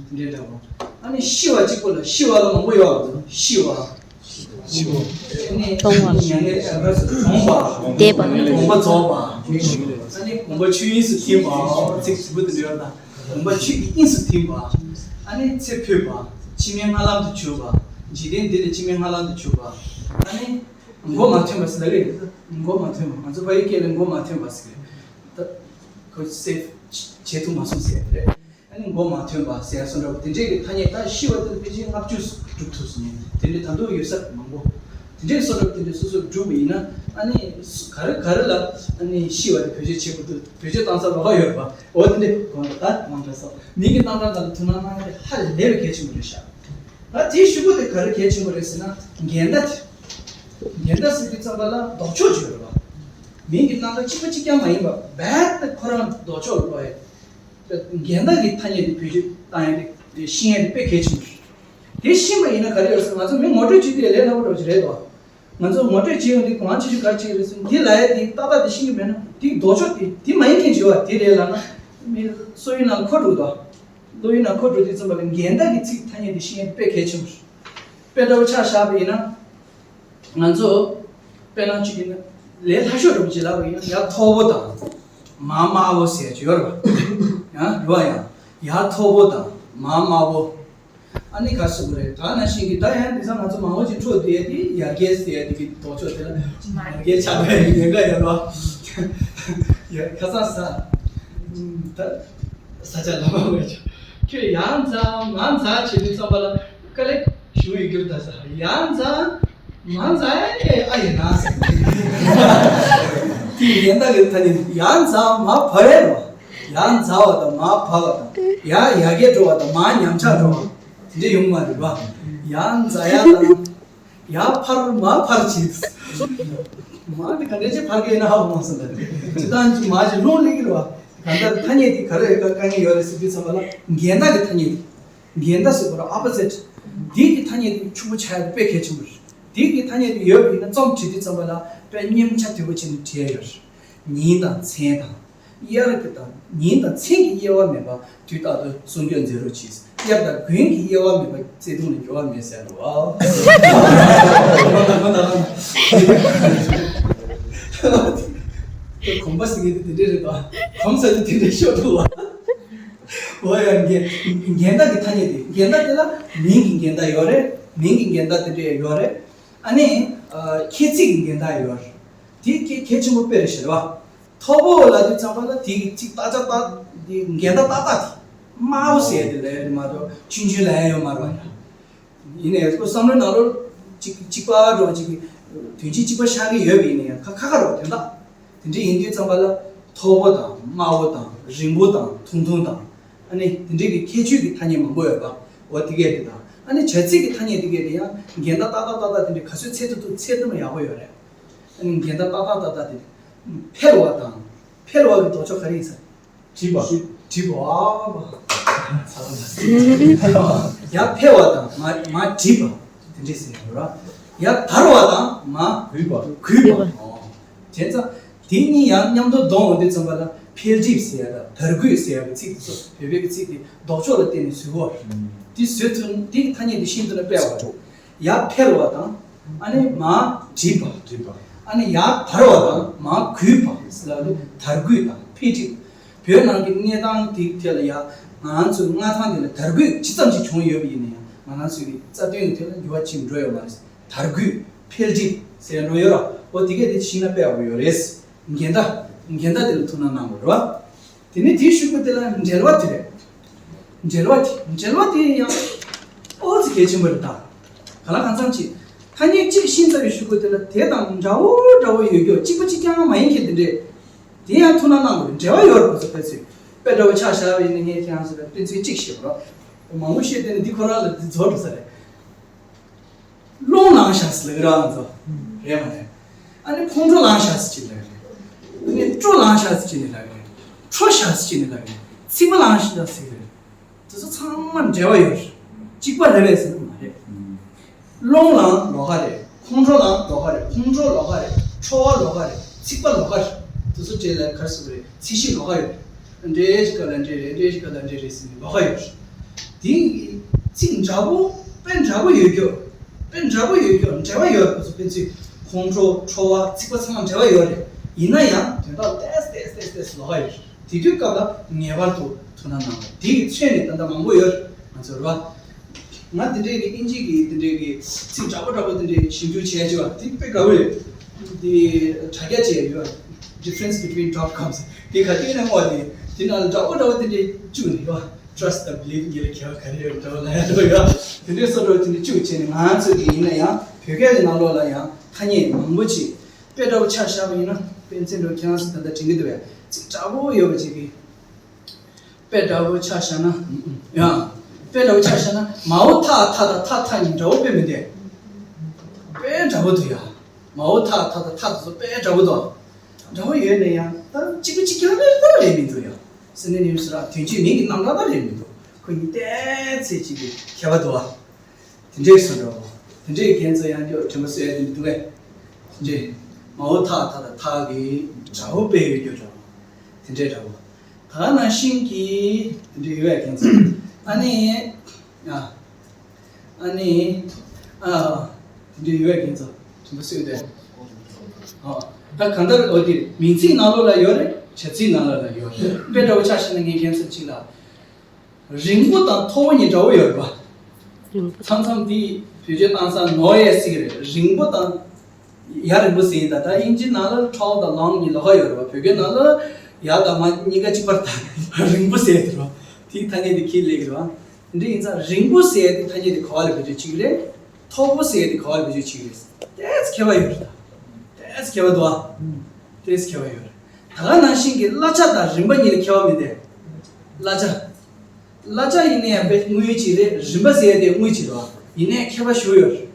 དེ་འདྲའི་འདྲ་བོ། ཨ་ནི་ཤི་བ་གཅིག་པུ་ལ་ཤི་བ་ལ་མང་པོ་ཡོད་པ་འདུག་ཤི་བ། ཤི་བ། ཨ་ནི་གྲོངས་པ། མྱ་ངན་ལས་འདས་པ། གྲོངས་པ། འདས་པ། དགོངས་པ་རྫོགས་པ། ཨ་ནི་དགོངས་པ་ཆོས་དབྱིངས་སུ་ཐིམ་པ། ཚིག་ཟིན་པོ་དེ་འདྲ་ཡོད་ད། དགོངས་པ་ཆོས་ཀྱི་དབྱིངས་སུ་ཐིམ་པ། ཨ་ནི་ཚེ་འཕོས་པ། ཕྱི་མའི་སྔ་ལམ་དུ་གྱུར་པ། འཇིག་རྟེན་འདི་ལས་ཕྱི་མའི་སྔ་ལམ་དུ་གྱུར་པ། ཨ་ནི་མགོ་མ་ཐོན་པ་ཟེར་ལ་རེད། མགོ་མ་ཐོན་པ། ང་ཚོ་ཕ་ཡུལ་སྐད་ལ་མགོ་མ་ཐོན་པ་ཟེར་གི་རེད། ད་ཁོ་སེབ་བྱེད་ཐུབ་མ་སོང་ཟེར་གི་རེད། ཨ་ནི་མགོ་མ་ཐོན་པ་ཟེར་ཡ་སོགས་འདྲ་པོ་དེ་འདྲའི་གི་ཐ་སྙད་ད་ཤི་བ་དེ་ཕལ་ཆེར་ལྔ་བཅུ་སྒྲུབ་ཐུབ་སོང་ནས་དེ་འདྲའི་ད་དུང་ཡོད་ས་མང་པོ། དེ་འདྲའི་སོགས་འདྲ་པོ་དེ་འདྲའི་སོ་སོ་སྒྲུབ་པ་ཡིན་ན་ཨ་ནི་སུ་ག་རེ་ག་རེ་ལ་ཨ་ནི་ཤི་བ་དེ་བེད་སྤྱོད་བྱེད་དགོས་འདུག་བེད་སྤྱོད་བཏང་ས་ལོགས་ཀ་ཡོད་རེད་པ། འོ་དེ་འདྲའི་གོང་དུ་ད་མང་དྲགས་སོགས་མིང་གི་རྣམ་གྲངས་དང་ཐུགས་སྣང་གནང་ཡ་དེ་ཧ་ལས་པའི་གལ་ཆེན་པོ་རེད་ཤག་ད་དེའི་ཤུ་གུ་དེ་ག་རེ་གལ་ཆེན་པོ་རེད་ཟེར་ན་འགལ་ཟླ་དེ། འགལ་ཟླ་ཟེར་དུས་ཙམ་པ་ལ་ལྡོག་ཕྱོགས་ཅིག་ཡོད་རེད་པ། མིང་གི་རྣམ་གྲངས་གཅིག་པ་གཅིག་རྐྱང་མ་ཡིན་པ་རྦད་དེ་ཁོ་རང་ལྡོག་ཕྱོགས་ལ་ལོག་ཡ། འགལ་ཟླ་གི་ཐ་སྙད་དེ་བེད་སྤྱོད་བཏང་ཡ་དེ་ཤེས་ཡ་དེ་དཔེ་གལ་ཆེན་པོ་རེད། དེ་ཤེས་པ་ཡིན་ན་ག་རེ་ཡོད་ཟེར་ང་ཚོ་མི་ངོ་སྤྲོད་བྱེད་དུས་ལས་སླ་པོ་འདྲ་པོ་ཅིག་རེད་དོ། ང་ཚོ་ངོ་སྤྲོད་བྱེད་ཡོང་དུས་གང་བྱེད་ཆོག་ག་རེ་བྱེད་ཀྱི་རེད་ཟེར་ན་འདི་ལབ་ཡ་དེ་ཏག་ཏག་དེ་ཤེས་ཀྱི་མེད་ན་དེ་ལྡོག་ཕྱོགས་དེ་དེ་མ་ཡིན་མཁན་ཅིག་ཡོད་པ་དེ་རེད་ལབ་ན་མི་སོ་ཡིན་ན་ཁོ་འགྲོ་དོ། ལོ་ཡིན་ན་ཁོ་འགྲོ་དུས་ཙམ་པ་ལ་འགལ་ཟླ་གི་ཚིག་ཐ་སྙད་དེ་ཤེས་ཡ་དཔེ་གལ་ཆེན་པོ་རེད། དཔེ་འདྲ་བོ་ཆ་བཞག་པ་ཡིན་ན། ང་ཚོ་དཔེར་ན་གཅིག་ཡིན་ན་ལས་སླ་ཤོས་འདྲ་བོ་ཅིག་ལབ་པ་ཡིན་ན་ཡ་མཐོ་བོ་དང་མ་དམའ་བོ་ཟེར་ཡ་ཅིག་ཡོད་རེད་པ། ཡང་རེད་པ། ཡང་ཡ་མཐོ་བོ་དང་མ་དམའ་བོ། ཨ་ནི་ག་ཟེར་དགོས་རེད། ད་ནང་བཞིན་གྱི་ད་ཡང་དེང་སང་ང་ཚོ་མང་པོ་ཅིག་འཕྲོ་བསྡད་ཡ་དེ་ཡར་རྒྱས་ཟེར་ཡ་དེ་གི་ལྡོག་ཕྱོགས་དེ་ལ་ཡར་རྒྱས་ཆགས་པའི་ཉེན་ཁ་ཡོད་རེད་བ། ཡ་ཁ་སང་ཟ། ད་ས་ཆ་ལ་མ་བས་ཆོག་ཁྱོད་ཡར་འཛེགས་མར་འཛེགས་བྱེད་དུས་ཙམ་པ་ལ་དཀའ་ལས་ཞུ་ཡི་གྱུར། ད་ས་ཡར་འཛེགས་མར་འཛེགས་ཨེ་ཨ་ཡིན་ན་ཟེར། དེ་ཡན་ད་གི་ད་ནི་ཡར་འཛེགས་མར་བབས་རེད་བ། ཡར་འཛེགས་པ་དང་མར་བབས་པ་དང་ཡར་ཡར་རྒྱས་འགྲོ་བ་དང་མར་ཉམས་ཆག་འགྲོ་བ་དེ་འདྲ་ཡོང་མ་རེད་བ། ཡར་འཛེགས་ཡ་དང་ཡར་འཕར་མར་འཕར་བྱེད། མར་དེ་ག་འདྲ་ཅིག་འཕར་གི་ཡོད་ན་ཧ་གོ་མ་སོང་། ད་ཅི་ལྟར་ཅིག་མར་ཅིག་རླུང་སླེབས་ཀྱི་རེད་བ། གང་ལྟར་ཐ་སྙད་དེ་ག་རེ་ཡོད་དཀའ་ངལ་ཡོད་རེད་ཟེར་དུས་ཙམ་པ་ལ་འགལ་ཟླ་གི་ཐ་སྙད་དེ། འགལ་ཟླ་ཟེར་བ་ར་opposite། འདི་གི་ཐ་སྙད་དེ་ཕྱུག་པོ་ཆགས་ཡ་དེ་དཔེ་གལ་ཆེན་པོ་རེད། འདི་གི་ཐ་སྙད་དེ་ཡོད་པ་ཡིན་ན་རྩོམ་བྲིས་དུས་ཙམ་པ་ལ་དཔེ་མཉེན་ཆ་དོད་པོ་བྱས་ནས་བྲིས་ཡ་ཡོད་རེད། ཉིན་དང་མཚན་དང་། དབྱར་གྱི་དང་ཉིན་དང་མཚན་གྱི་དབྱེ་བ་མེད་པ་དུས་རྟག་ཏུ་གསུང་སྐྱོན་མཛད་རོགས་གྱིས། དབྱར་དང་དགུན་གྱི་དབྱེ་བ་མེད་པ་བརྩེ་དུང་ལ་འགྱུར་བ་མེད་ཟེར་རོ། གོམས་པ་ཟེར་མཁན་དེ་དེ་འདྲས་རེད་དོ། གོམས་ཟེར་དེ་དེ་འདྲས་ཤོར་འདུག་བ། འོ་ཡ། འགལ་འགལ་ཟླ་གི་ཐ་སྙད་དེ། འགལ་ཟླ་དེ་ལ་མིང་གི་འགལ་ཟླ་ཡོད་རེད། མིང་གི་འགལ་ཟླ་དེ་འདྲས་ཡོད་རེད། ཨ་ནི་ཁྱད་ཚིག་གི་འགལ་ཟླ་ཡོད་རེད། དེ་གལ་གལ་ཆེན་པོ་དཔེ་རེད་ཤག་རེད་བ། མཐོ་པོ་ལབ་དུས་ཙམ་པ་ལ་དེ་གི་ཚིག་ཏག་ཏག་ཏག་དེ་འགལ་ཟླ་ཏག་ཏག་དེ་དམའ་བོ་ཟེར་དེ་ལབ་ཡ་དེ་མ་གཏོགས་ཆུང་ཆུང་ལབ་ཡ་ཡོད་མ་རེད་བ། ཡིན་ནའི་ཁོ་བསམ་བློའི་ནང་ལོགས་གཅིག་གཅིག་པ་འགྲོ་གཅིག་གི་དོན་སྤྱི་གཅིག་པ་ཤར་གི་ཡོད་པ་ཡིན་ན་ཡང་ཁ་ཁ་ཁ་རོགས་དོན་དག་དེ་འདྲ་ཡིན་དུས་ཙམ་པ་ལ་མཐོ་པོ་དང་དམའ་བོ་དང་རིང་པོ་དང་ཐུང་ཐུང་དང་། ཨ་ནི་དེ་འདྲའི་གི་ཁྱད་ཆོས་ཀྱི་ཐ་སྙད་མང་པོ་ཡོད་པ། འོ་དེ་གས་དེ་དང་། ཨ་ནི་བྱ་ཚིག་གི་ཐ་སྙད་དེ་གས་དེ་ཡང་འགལ་ཟླ་ཏག་ཏག་ཏག་ཏག་དེ་འདྲའི་ག་ཚོད་འཚོལ་ཐུབ་ཐུབ་འཚོལ་ཐུབ་ན་ཡག་པོ་ཡོད་རེད། ཨ་ནི་འགལ་ཟླ་ཏག་ཏག་ཏག་ཏག་དེ་འཕེལ་བ་དང་། འཕེལ་བ་གི་ལྡོག་ཕྱོགས་ག་རེ་ཡིན་ཟེར། བྲིས་པ། བྲིས་པ། ཨ་མ། ཡར་འཕེལ་བ་དང་མར་མར་བྲིས་པ། དེ་འདྲས་ཟེར་ཡོད་ར། ཡར་དར་བ་དང་མར་གུས་པ། གུས་པ། ཨོ། བྱས་ཙང་དེ་གཉིས་ཡང་མཉམ་དུ་བསྡོམས་འོང་དུས་ཙམ་པ་ལ་འཕེལ་འགྲིབ་ཟེར་ཡ་དང་དར་གུས་ཟེར་ཡ་གི་ཚིག་དེ་ཚོ་བོད་པའི་གི་ཚིག་དེ་ལྡོག་ཕྱོགས་ལ་བརྟེན་ནས་བཟོས་པ། དེ་བཟོས་ཚུན་དེ་གི་ཐ་སྙད་དེ་ཤིན་ཏུ་ནས་དཔེ་བ་འདུག་ཡར་འཕེལ་བ་དང་། ཨ་ནི་མར་བྲིས་པ། བྲིས་པ། ཨ་ནི་ཡར་དར་བ་དང་མར་གུས་པ་ཟེར་ལ་དར་གུས་དང་འཕེལ་འགྲིབ། བོད་ནང་གི་གནས་སྟངས་དེ་ཐད་ལ་ཡང་ང་ཚོའི་མངའ་ཐང་དེ་ལ་དར་གུས་ཇི་ཙམ་ཞིག་བྱུང་ཡོད་པ་ཡིན་ན་ཡང་ང་རང་ཚོའི་གི་རྩ་དོན་གྱི་ཐད་ལ་འགྱུར་བ་ཕྱིན་འགྲོ་ཡོད་མ་རེད། དར་གུས་འཕེལ་འགྲིབ་ཟེར་འགྲོ་ཡོད་ར། འོ་དེ་གས་དེ་ཤིང་ན་དཔེ་ཡག་པོ་ཡོད་རེད། འགལ་ཟླ། འགལ་ཟླ་དེ་ལ་ཐུགས་སྣང་གནང་དགོས་རེད་བ། དེ་ནས་དེའི་ཤུལ་པ་དེ་ལ་འབྲེལ་བ་དེ་རེད། འབྲེལ་བ་དེ་འབྲེལ་བ་དེ་ཡང་ཨོ་ཙི་གལ་ཆེན་པོ་རེད་ད། ག་ལ་གང་འཚམ་ཅིག་ཐ་སྙད་གཅིག་ཤེས་ཚར་བའི་ཤུལ་པ་དེ་ལ་དེ་དང་འདྲ་བོ་འདྲ་བོ་ཡོད་རྒྱུ་གཅིག་པ་གཅིག་རྐྱང་མ་ཡིན་མཁན་དེ་འདྲས། དེ་ཡང་ཐུགས་སྣང་གནང་དགོས་རེད། འབྲེལ་བ་ཡོད་རེད་པ་ཚོ་ཕལ་ཆེར། དཔེ་འདྲ་བོ་ཆ་བཞག་པ་ཡིན་ན་ངས་ཁྱེད་རང་ཚོ་ལ་དཔེ་མཚོན་གཅིག་བཤད་པ་རོགས། མང་པོ་བཤད་དེ་ནི་འདི་ཁོ་རང་ལ་འདི་རྫོགས་འགྲོ་ས་རེད། རླུང་ལངས་ཤག་ཟེར་ལབ་ཀྱི་རེད་ང་ཚོ། རེད་མ་རེད། ཨ་ནི་ཁོང་ཁྲོ་ལངས་ཤག་ཟེར་གྱི་ལབ་ཀྱི་རེད། ཨ་ནི་སྤྲོ་ལངས་ཤག་ཟེར་གྱི་ནི་ལབ་ཀྱི་རེད། ཁྲོ་ཤག་ཟེར་གྱི་ནི་ལབ་ཀྱི་རེད། ཚིག་པ་ལངས་ཤག་ཟེར་གྱི་རེད། དེ་ཚོ་ཚང་མ་འབྲེལ་བ་ཡོད་རེད། གཅིག་པ་རེད་པས་ཟེར་ནི་མ་རེད། རླུང་ལངས་ལོགས་ཀ་རེད། ཁོང་ཁྲོ་ལངས་ལོགས་ཀ་རེད། ཁོང་ཁྲོ་ལོགས་ཀ་རེད། ཁྲོ་བ་ལོགས་ཀ་རེད། ཚིག་པ་ལོགས་ཀ་རེད། དེ་ཚོ་འབྲེལ་ལ་གར་སོང་རེད། ཚིག་གཞི་ལོགས་ཀ་ཡོད་རེད། འདྲེ་ཞིག་ག་ལ་འདྲེ་རེད། འདྲེ་ཞིག་ག་ལ་འདྲེ་རེད་ཟེར་ནས་ལོགས་ཀ་ཡོད་རེད། དེ་ཚིག་འདྲ་པོ་དཔེ་འདྲ་པོ་ཡོད་རྒྱུ། དཔེ་འདྲ་པོ་ཡོད་རྒྱུ་འབྲེལ་བ་ཡོད་རེད། དེ་ཚོ་ཕན་ཚུན་ཁོང་ཁྲོ་ཁྲོ་བ་ཚིག་པ་ཚང་མ་འབྲེལ་བ་ཡོད་རེད། ཡིན་ན་ཡང་དོན་དག་ཏེས་ཏེས་ཏེས་ཏེས་ལོགས་ཀ་ཡོད་རེད། དེ་དུས་སྐབས་ལ་ངེས་པར་དུ་ཐུགས་སྣང་གནང་དགོས། དེ་ཡི་མཚོན་ནས་ད་ལྟ་མང་པོ་ཡོད་རེད་ང་ཚོར་བ། ང་འདི་འདྲའི་གི་ཨིན་ཇི་གི་འདི་འདྲའི་གི་ཚིག་འདྲ་པོ་འདྲ་པོ་འདི་འདྲའི་ཞིབ་འཇུག་བྱས་བྱས་པ་དེ་དཔེ་དགའ་པོ་ཡོད། འདི་དྲ་རྒྱ་བཅས་ཡོད། Difference between dot coms དེ་ག་དུས་ནས་ངོ་དེ་དེ་ནང་ལ་འདྲ་པོ་འདྲ་པོ་འདི་འདྲའི་བཅུག་ནས་ཡོད། Trust the belief ཉིད་ལ་ཁྱད་པར་ག་རེ་ཡོད་འདྲ་པོ་ལ་ཡ་འདྲ་པོ་ཡོད། དེ་འདྲའི་བཟོ་འདྲ་པོ་དེ་འདྲའི་བཅུག་བྱས་ནས་ང་ཚོ་གི་ཡིན་ན་ཡང་བོད་སྐད་ཀྱི་ནང་ལོགས་ལ་ཡང་ཐ་སྙད་མང་པོ་ཅིག་དཔེ་འདྲ་པོ་ཆ་བཞག་པ་ཡིན་ན་དཔེ་མཚོན་འདྲ་པོ་ཁྱེད་རང་ཚོ་ད་ལྟ་དྲན་གྱི་འདུག་བས་ཚིག་འདྲ་པོ་ཡོད་པ་ཅིག་གི་དཔེ་འདྲ་པོ་ཆ་བཞག་ན། ཡང་། དཔེ་འདྲ་པོ་ཆ་བཞག་ན་མའོ་ཐ་ཐ་དང་ཐ་ཐ་གཉིས་འདྲ་པོ་དཔེ་མི་འདུག་དཔེ་འདྲ་པོ་འདུག་ཡ། མའོ་ཐ་ཐ་དང་ཐ་དེ་ཚོ་དཔེ་འདྲ་པོ་འདུག་འདྲ་པོ་ཡོད་ན་ཡང་ད་གཅིག་པ་གཅིག་རྐྱང་རེད་ད་རེད་མི་འདུག་ཡ། སེ་ནི་ནིམ་སི་ར་དོན་སྤྱིའི་མིང་གི་རྣམ་གྲངས་ད་རེད་མི་འདུག་ཁོ་གཉིས་ཏོག་ཙམ་ཅིག་གི་ཁྱད་པར་འདུག་བ། དེ་འདྲས་སུ་འགྲོ། དེ་འདྲས་རྒན་ཚོ་ཡང་སྐྱོ་དྲན་པ་གསོས་ཡ་དེ་འདུག་གས། དེ་འདྲས། མའོ་ཐ་ཐ་དང་ཐ་གི་དྲ་བོ་དཔེ་ཡོད་རྒྱུ་འགྲོ། དེ་འདྲས་འདྲ་བོ། ད་ནང་བཞིན་གྱི་དེ་འདྲས་ཡོད་ཡ་རྒན་ཚོ། ཨ་ནི། ཨ། ཨ་ནི། ཨ། དེ་འདྲས་ཡོད་ཡ་རྒན་ཚོ། དྲན་པ་གསོས་ཏེ། ཨ། ད་གང་ལྟར་འོ་དེ་མིང་ཚིག་ནང་ལོགས་ལ་ཡོད་རེད། བྱ་ཚིག་ནང་ལོགས་ལ་ཡོད་རེད། དཔེ་འདྲ་བོ་ཆ་བཞག་ན་ངས་རྒན་ཚོ་གཅིག་ལ། རིང་པོ་དང་མཐོ་བོ་གཉིས་འདྲ་བོ་ཡོད་རེད་པ། རིང་པོ། མཚམས་མཚམས་དེ་བེད་སྤྱོད་བཏང་ས་ནོར་ཡས་ཟེར་གི་རེད། རིང་པོ་དང་ཡ་རིང་པོ་ཟེར་ཡིན། ད་ད་དབྱིན་ཇི་ནང་ལ་tall དང་long གཉིས་ལོགས་ཀ་ཡོད་རེད་བ། བོད་སྐད་ནང་ལ་ཡ་དང་མ་གཉིས་ཀ་གཅིག་པ་རེད། ད་རིང་པོ་ཟེར་དེ་རེད་བ། དེའི་ཐ་སྙད་དེ་ཁྱེད་སླེབས་གི་རེད་བ། དེ་འདྲ་ཡིན་ཙང་རིང་པོ་ཟེར་དེ་ཐ་སྙད་དེ་ག་བ་ལ་བེད་སྤྱོད་བྱེད་ཀྱི་རེད། མཐོ་པོ་ཟེར་དེ་ག་བ་ལ་བེད་སྤྱོད་བྱེད་ཀྱི་རེད། ཏོག་ཙམ་ཁྱད་པར་ཡོད་རེད། ད་ཏོག་ཙམ་ཁྱད་པར་འདུག་ཨ། ཏོག་ཙམ་ཁྱད་པར་ཡོད་རེད། ད་ག་ནང་བཞིན་གྱི་གླ་ཆ་དང་རིན་པ་གཉིས་ལ་ཁྱད་པར་མི་འདུག་གླ་ཆ། གླ་ཆ་ཡིན་ན་ཡང་དཔེ་དངུལ་གཅིག་རེད། རིན་པ་ཟེར་དེ་དངུལ་གཅིག་རེད་བ། ཡིན་ནའི་ཁྱད་པར་ཞེ་པོ་ཡོད་རེད།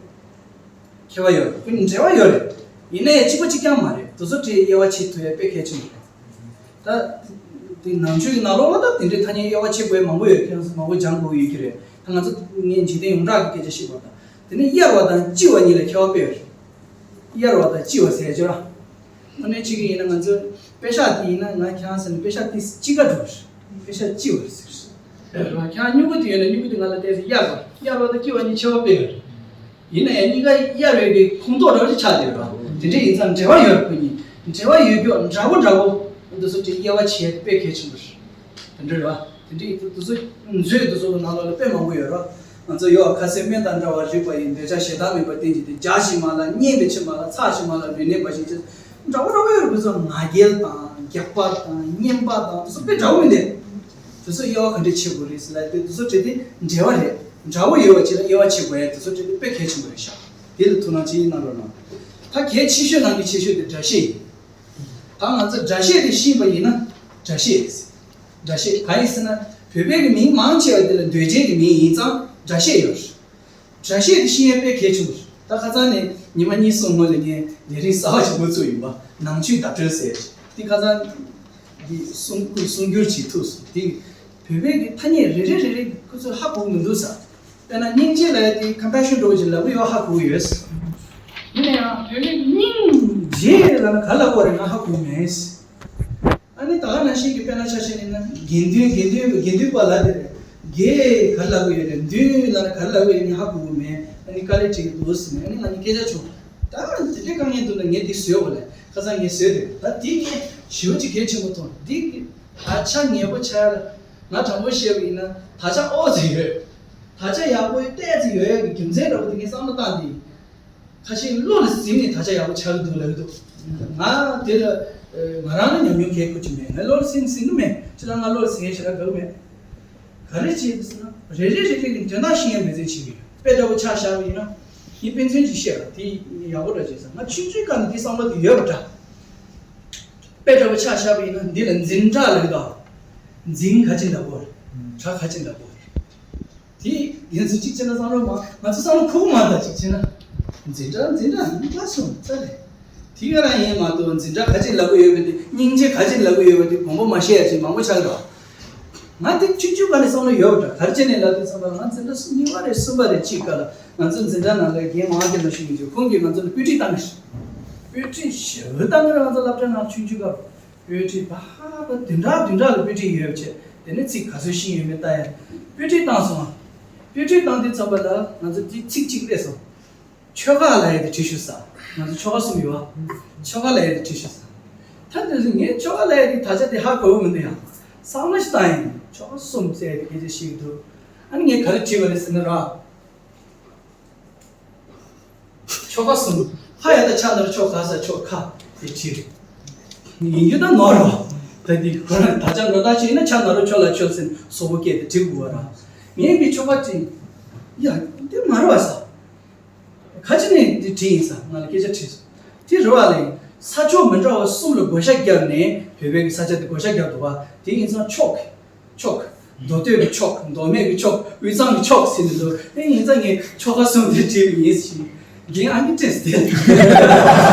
ཁྱད་པར་ཡོད་རེད། ཁོ་གཉིས་འབྲེལ་བ་ཡོད་རེད། ཡིན་ནའི་གཅིག་པ་གཅིག་རྐྱང་མ་རེད། དེ་ཚོ་དེ་དབྱེ་བ་ཕྱེ་ཐུབ་ཡ་དཔེ་གལ་ཆེན་པོ་རེད། ད་དེ་ནང་ཆོས་ཀྱི་ནང་ལོགས་ལ་ད་དེ་འདྲའི་ཐ་སྙད་དབྱེ་བ་ཕྱེ་དགོས་མང་པོ་ཡོད། ཁྱེད་རང་ཚོ་མང་པོ་སྦྱང་དགོས་ཀྱི་ཡོད་ཀྱི་རེད། ད་ང་ཚོ་ངས་འཇིག་རྟེན་ཡོངས་གྲགས་ཀྱི་སྐད་ཆ་བཤད་པ་དང་། དེ་ནས་གཡར་བ་དང་གཅི་བ་གཉིས་ལ་ཁྱད་པར་དཔེ་ཡོད་རེད། གཡར་བ་དང་གཅི་བ་ཟེར་ཡ་ཅིག་ར། དངོས་གནས་བྱེད་ཀྱི་ཡིན་ན་ང་ཚོ་པེ་ཤག་དེ་ཡིན་ན་ང་ཁྱེད་རང་ཟེར་ན་པེ་ཤག་དེ་གཅི་ག་འགྲོ་རེད། པེ་ཤག་གཅི་བ་རེད་ཟེར། རེད་བ། ཁྱེད་རང་སྨྱུ་གུ་དེ་ཡོད་ན་སྨྱུ་གུ་དེ་ང་ལ་བལྟས་ཚེ་གཡར་བ། གཡར་བ་དང་གཅི་བ་གཉིས་ཁྱད་པར་དཔེ་ཡོད་རེད། ཡིན་ན་ཡང་གཉིས་ཀ་གཡར་བའི་གི་ཁོངས་གཏོགས་འདྲ་བོ་ཅིག་ཆགས་བསྡད་ཡོད་རེད་བ། དེ་འདྲ་ཡིན་ཙང་འབྲེལ་བ་ཡོད་རེད། ཁོ་གཉིས་འབྲེལ་བ་ཡོད་རྒྱུ་འདྲ་པོ་འདྲ་པོ་འདི་ཚོ་དེ་དབྱེ་བ་ཕྱེ་དཔེ་གལ་ཆེན་པོ་རེད། དེ་འདྲ་རེད་བ། དེ་འདྲ་ཡིན་དུས་དེ་ཚོ་མཛོད་དེ་ཚོ་གི་ནང་ལོགས་ལ་དཔེ་མང་པོ་ཡོད་རེད། ང་ཚོ་ཡོ་ག་ཁ་ཟས་སྨན་དང་འདྲ་བར་རིགས་པ་ཡི། འདོད་ཆགས་ཞེ་སྡང་མེད་པར་བསྟེན་བྱས་ཏེ། རྒྱགས་ཤིག་མ་ལགས་གཉེན་པའི་ཕྱིར་མ་ལགས། ཚགས་ཤིག་མ་ལགས་ལུས་གནད་འབའ་ཞིག་ཅེས། འདྲ་པོ་འདྲ་པོ་ཡོད་རེད། ཁོ་ཚོ་ང་རྒྱལ་དང་རྒྱགས་པ་དང་གཉེན་པ་དང་དེ་ཚོ་དཔེ་འདྲ་པོ་མི་འདུག་དེ་ཚོ་དབྱེ་བ་ག་འདྲས་ཕྱེ་དགོས་རེད་ཟེར་ལབ་དུས་དེ་ཚོ་དྲི་དེ་འབྲེལ་བ་རེད། འདྲ་པོ་ཡོད་པ་ཅིག་ལ་དབྱེ་བ་ཕྱེ་དགོས་ཡ་དེ་ཚོ་དྲི་དེ་དཔེ་གལ་ཆེན་པོ་རེད་ཤག་དེ་ལ་ཐུགས་སྣང་ཅིག་གནང་རོགས་གནང་། ད་གལ་ཆེ་ཤོས་ནང་གི་ཆེ་ཤོས་དེ་སྒྲ་བཤད་ཡིན། ད་ང་ཚོ་སྒྲ་བཤད་དེ་ཤེས་པ་ཡིན་ན་སྒྲ་བཤད། སྒྲ་བཤད་གང་ཡིན་ཟེར་ན། བོད་པའི་གི་མིང་མང་ཆེ་བ་དེ་ལ་འདོད་བྱེད་ཀྱི་མིང་ཡིན་ཙང་སྒྲ་བཤད་ཡོད་རེད། སྒྲ་བཤད་དེ་ཤེས་ཡ་དཔེ་གལ་ཆེན་པོ་རེད། ད་ཁ་སང་ནས་ཉི་མ་གཉིས་གསུམ་སྔོན་ལ་ངས་ལས་རིམ་གསར་པ་ཞིག་འགོ་ཚུགས་ཡིན་པ། ནང་ཆོས་བརྡ་སྤྲོད་ཟེར། དེ་ཁ་སང་འདི་གསུང་གསུང་སྒྱུར་བྱེད་ཐུབ་སོང་། དེ་བོད་པའི་གི་ཐ་སྙད་རེ་རེ་རེ་རེ་ཁོ་ཚོས་ཧ་གོ་གི་མི་འདུག་ས། དཔེར་ན་སྙིང་རྗེ་ལབ་ཡ་དེ་ཀམ་པེ་ཤན་འདྲ་བོ་ཅིག་ལབ་གི་ཡོད། ཧ་གོ་གི་ཡོད། ཡིན་ན་ཡང་བོད་སྐད་སྙིང་རྗེ་ལབ་ན་ག་ལབ་དགོས་རེད་ང་ཧ་གོ་མེད། ཨ་ནི་ད་ག་ནང་བཞིན་གྱི་དཔེར་ན་ཆ་བཞག་ན་དགེ་འདུན་དགེ་འདུན་དགེ་འདུན་པ་ལབ་དེ་རེད། དགེ་ག་ལབ་གི་ཡོད་རེད། འདུན་ལབ་ན་ག་ལབ་གི་ཡོད་ནི་ཧ་གོ་གི་མེད། ཨ་ནི་དཀའ་ལས་འཕྲད་ཀྱི་འདུག་ཟེར་ནས་ཨ་ནི་ང་གཉིས་སྐད་ཆ་བྱུང་། ད་དེ་འདྲའི་དཀའ་ངལ་འདུག་ན་ངས་འདི་བཟོས་དགོས་ལ། ཁ་སང་ངས་བཟོས་རེད། ད་འདི་ངས་ཞེ་པོ་ཅིག་གལ་ཆེན་པོ་མཐོང་། འདི་གི་དག་ཆ་ཉེ་པོ་ཆགས་ལ། ང་དྲང་པོ་བཤད་པ་ཡིན་ན་དག་ཆ་ཨོ་ཙི་ཡོད། དག་ཆ་ཡག་པོ་ཏོག་ཙམ་ཡོད་ཡག་གི་རྒྱུ་མཚན་འདྲ་པོ་དེ་ངས་བསམ་བློ་བཏང་སྟེ། ཁ་ཤས་བློ་ལ་ཟིན་ནས་དག་ཆ་ཡག་པོ་ཆགས་ཀྱི་འདུག་ལབ་ཀྱི་འདུག་ང་དེ་ལ་ང་རང་ལ་ཉམས་མྱོང་གང་ཡང་ཁུར་གྱི་མེད། ང་བློ་ལ་ཟིན་ཟིན་གྱི་མེད། ཁྱེད་རང་ང་བློ་ལ་ཟིན་ཡག་ཞེ་དྲག་དགའ་གི་མེད། ག་རེ་བྱེད་ཟེར་ན་རེ་རེ་རེ་རེ་གི་དོན་དག་ཤེས་ཡག་འབད་བརྩོན་བྱེད་ཀྱི་ཡོད། དཔེ་འདྲ་པོ་ཆ་བཞག་པ་ཡིན་ན། ངས་དཔེ་མཚོན་ཅིག་བཤད་པ་དེ་ཡག་པོ་འདྲ་བྱས་ཙང་། ང་ཆུང་ཆུང་སྐབས་ནས་དེ་བསམ་བློ་དེ་ཡོད་པ་འདྲ། དཔེ་འདྲ་པོ་ཆ་བཞག་པ་ཡིན་ན་འདི་ལ་འཛིན་གྲྭ་ལབ་ཀྱི་འདུག་འཛིན་ག་ཅི་འདྲ་པོ་རེད། གྲྭ་ག་ཅི་འདྲ་པོ་རེད། དེ་ཡིན་ཚུལ་གཅིག་བྱས་ན་བསམ་བློ་མ་ང་ཚོ་བསམ་བློ་ཁུག་མ་འདུག་གཅིག་བྱས་ན། འཛིན་གྲྭ་འཛིན་གྲྭ་འཛིན་གྲྭ་སོང་ཙ་ལས། དེ་ག་རང་ཡིན་མ་གཏོགས་འཛིན་གྲྭ་ག་ཅི་ལབ་ཀྱི་ཡོད་པ་དེ། སྙིང་རྗེ་ག་ཅི་ལབ་ཀྱི་ཡོད་པ་དེ་དགོངས་པ་མ་ཤེས་ཡ་ཅིག་མང་པོ་ཆགས་འདུག་ང་དེ་ཆུང་ཆུང་སྒང་ནས་བསམ་བློ་ཡོད་པ་འདྲ། ག་རེ་བྱས་ནས་ལབ་དུས་ཙམ་པ་ང་འཛིན་གྲྭ་གཉིས་པ་རེད་གསུམ་པ་རེད་ཅིག་སྐབས་ལ་ང་ཚོ་འཛིན་གྲྭ་ནང་ལ་རྒན་མང་དེ་ལ་ཞུ་གི་འདུག་ཁོང་གིས་ང་ཚོ་ལ་དཔེ་ཁྲིད་བཏང་གི་རེད། དཔེ་ཁྲིད་ཞེ་པོ་བཏང་གི་རེད། ང་ཚོ་སློབ་གྲྭ་ནང་ཆུང་ཆུང་སྐབས། དཔེ་ཁྲིད་པ་བདུན་ཕྲག་བདུན་ཕྲག་ལ་དཔེ་ཁྲིད་ཡོད་པ་བྱས། དེ་ནས་ཚིག་ག་ཚོད་ཤེས་ཡོད་མེད་ལྟ་ཡ། དཔེ་ཁྲིད་བཏང་སོང་ང་། དཔེ་ཁྲིད་བཏང་དུས་ཙམ་པ་ལ་ང་ཚོ་དེ་ཚིག་གཅིག་སླེབས་སོང་། ཆོ་ག་ལབ་ཡ་དེ་བྲིས་ཤོག་ཟེར། ང་ཚོ་ཆོ་ག་གསུམ་ཡོད་པ། ཆོ་ག་ལབ་ཡ་དེ་བྲིས་ཤོག་ཟེར། ད་དེ་ཚོ་ངས་ཆོ་ག་ལབ་ཡ་དེ་དག་ཆ་དེ་ཧ་གོ་གི་མི་འདུག་ཡ། བསམ་བློ་ཞིག་བཏང་ཡིན། ཆོ་ག་གསུམ་ཟེར་ཡ་དེ་སྐད་ཆ་བཤད་ཀྱི་འདུག་ཨ་ནི་ངས་ག་རེ་བྲིས་པ་རེད་ཟེར་ན་ར། ཆོ་ག་གསུམ། ཕ་ཡ་བཏགས་ཕྱ་ན་རོ་ཆོ་ག་ས་ཆོ་ག་དེ་བྲིས་རེད། ཡིན་རྒྱུ་ད་ནོར་བ། ད་འདི་ཁོ་རང་དག་ཆ་ནོར་བཏགས་བྱས་ན་ཕྱ་ན་རོ་ཆོ་ལ་ཆོ་ཟེར་སོག་པོ་སྐད་དེ་བྲིས་དགོས་པ་ར། ངས་འདི་ཆོ་ག་བྲིས། ཡ། འདི་མ་རེད་པ་ས། ག་ཅི་ནས་འདི་བྲིས་ཡིན་ས། ང་ལ་སྐད་ཆ་དྲིས་སོང་། དེ་རེད་པ་ལས། ས་ཕྱོགས་མི་འདྲ་བ་གསུམ་ལ་བགོ་བཤའ་བརྒྱབ་ནས་བོད་པའི་གི་ས་ཆ་དེ་བགོ་བཤའ་བརྒྱབ་འདུག་པ། དེ་ཡིན་ཙང་ཕྱོགས། ཕྱོགས། མདོ་སྟོད་ཀྱི་ཕྱོགས། མདོ་སྨད་ཀྱི་ཕྱོགས། དབུས་གཙང་གི་ཕྱོགས་ཟེར་ནས་འདུག་དེ་ཡིན་ཙང་ངས་ཆོ་ག་གསུམ་དེ་བྲིས་པ་ཡིན་ཞེས། རྒན་ཨ་ནི་བཀྲེས་ཏེ། ཁྱོད་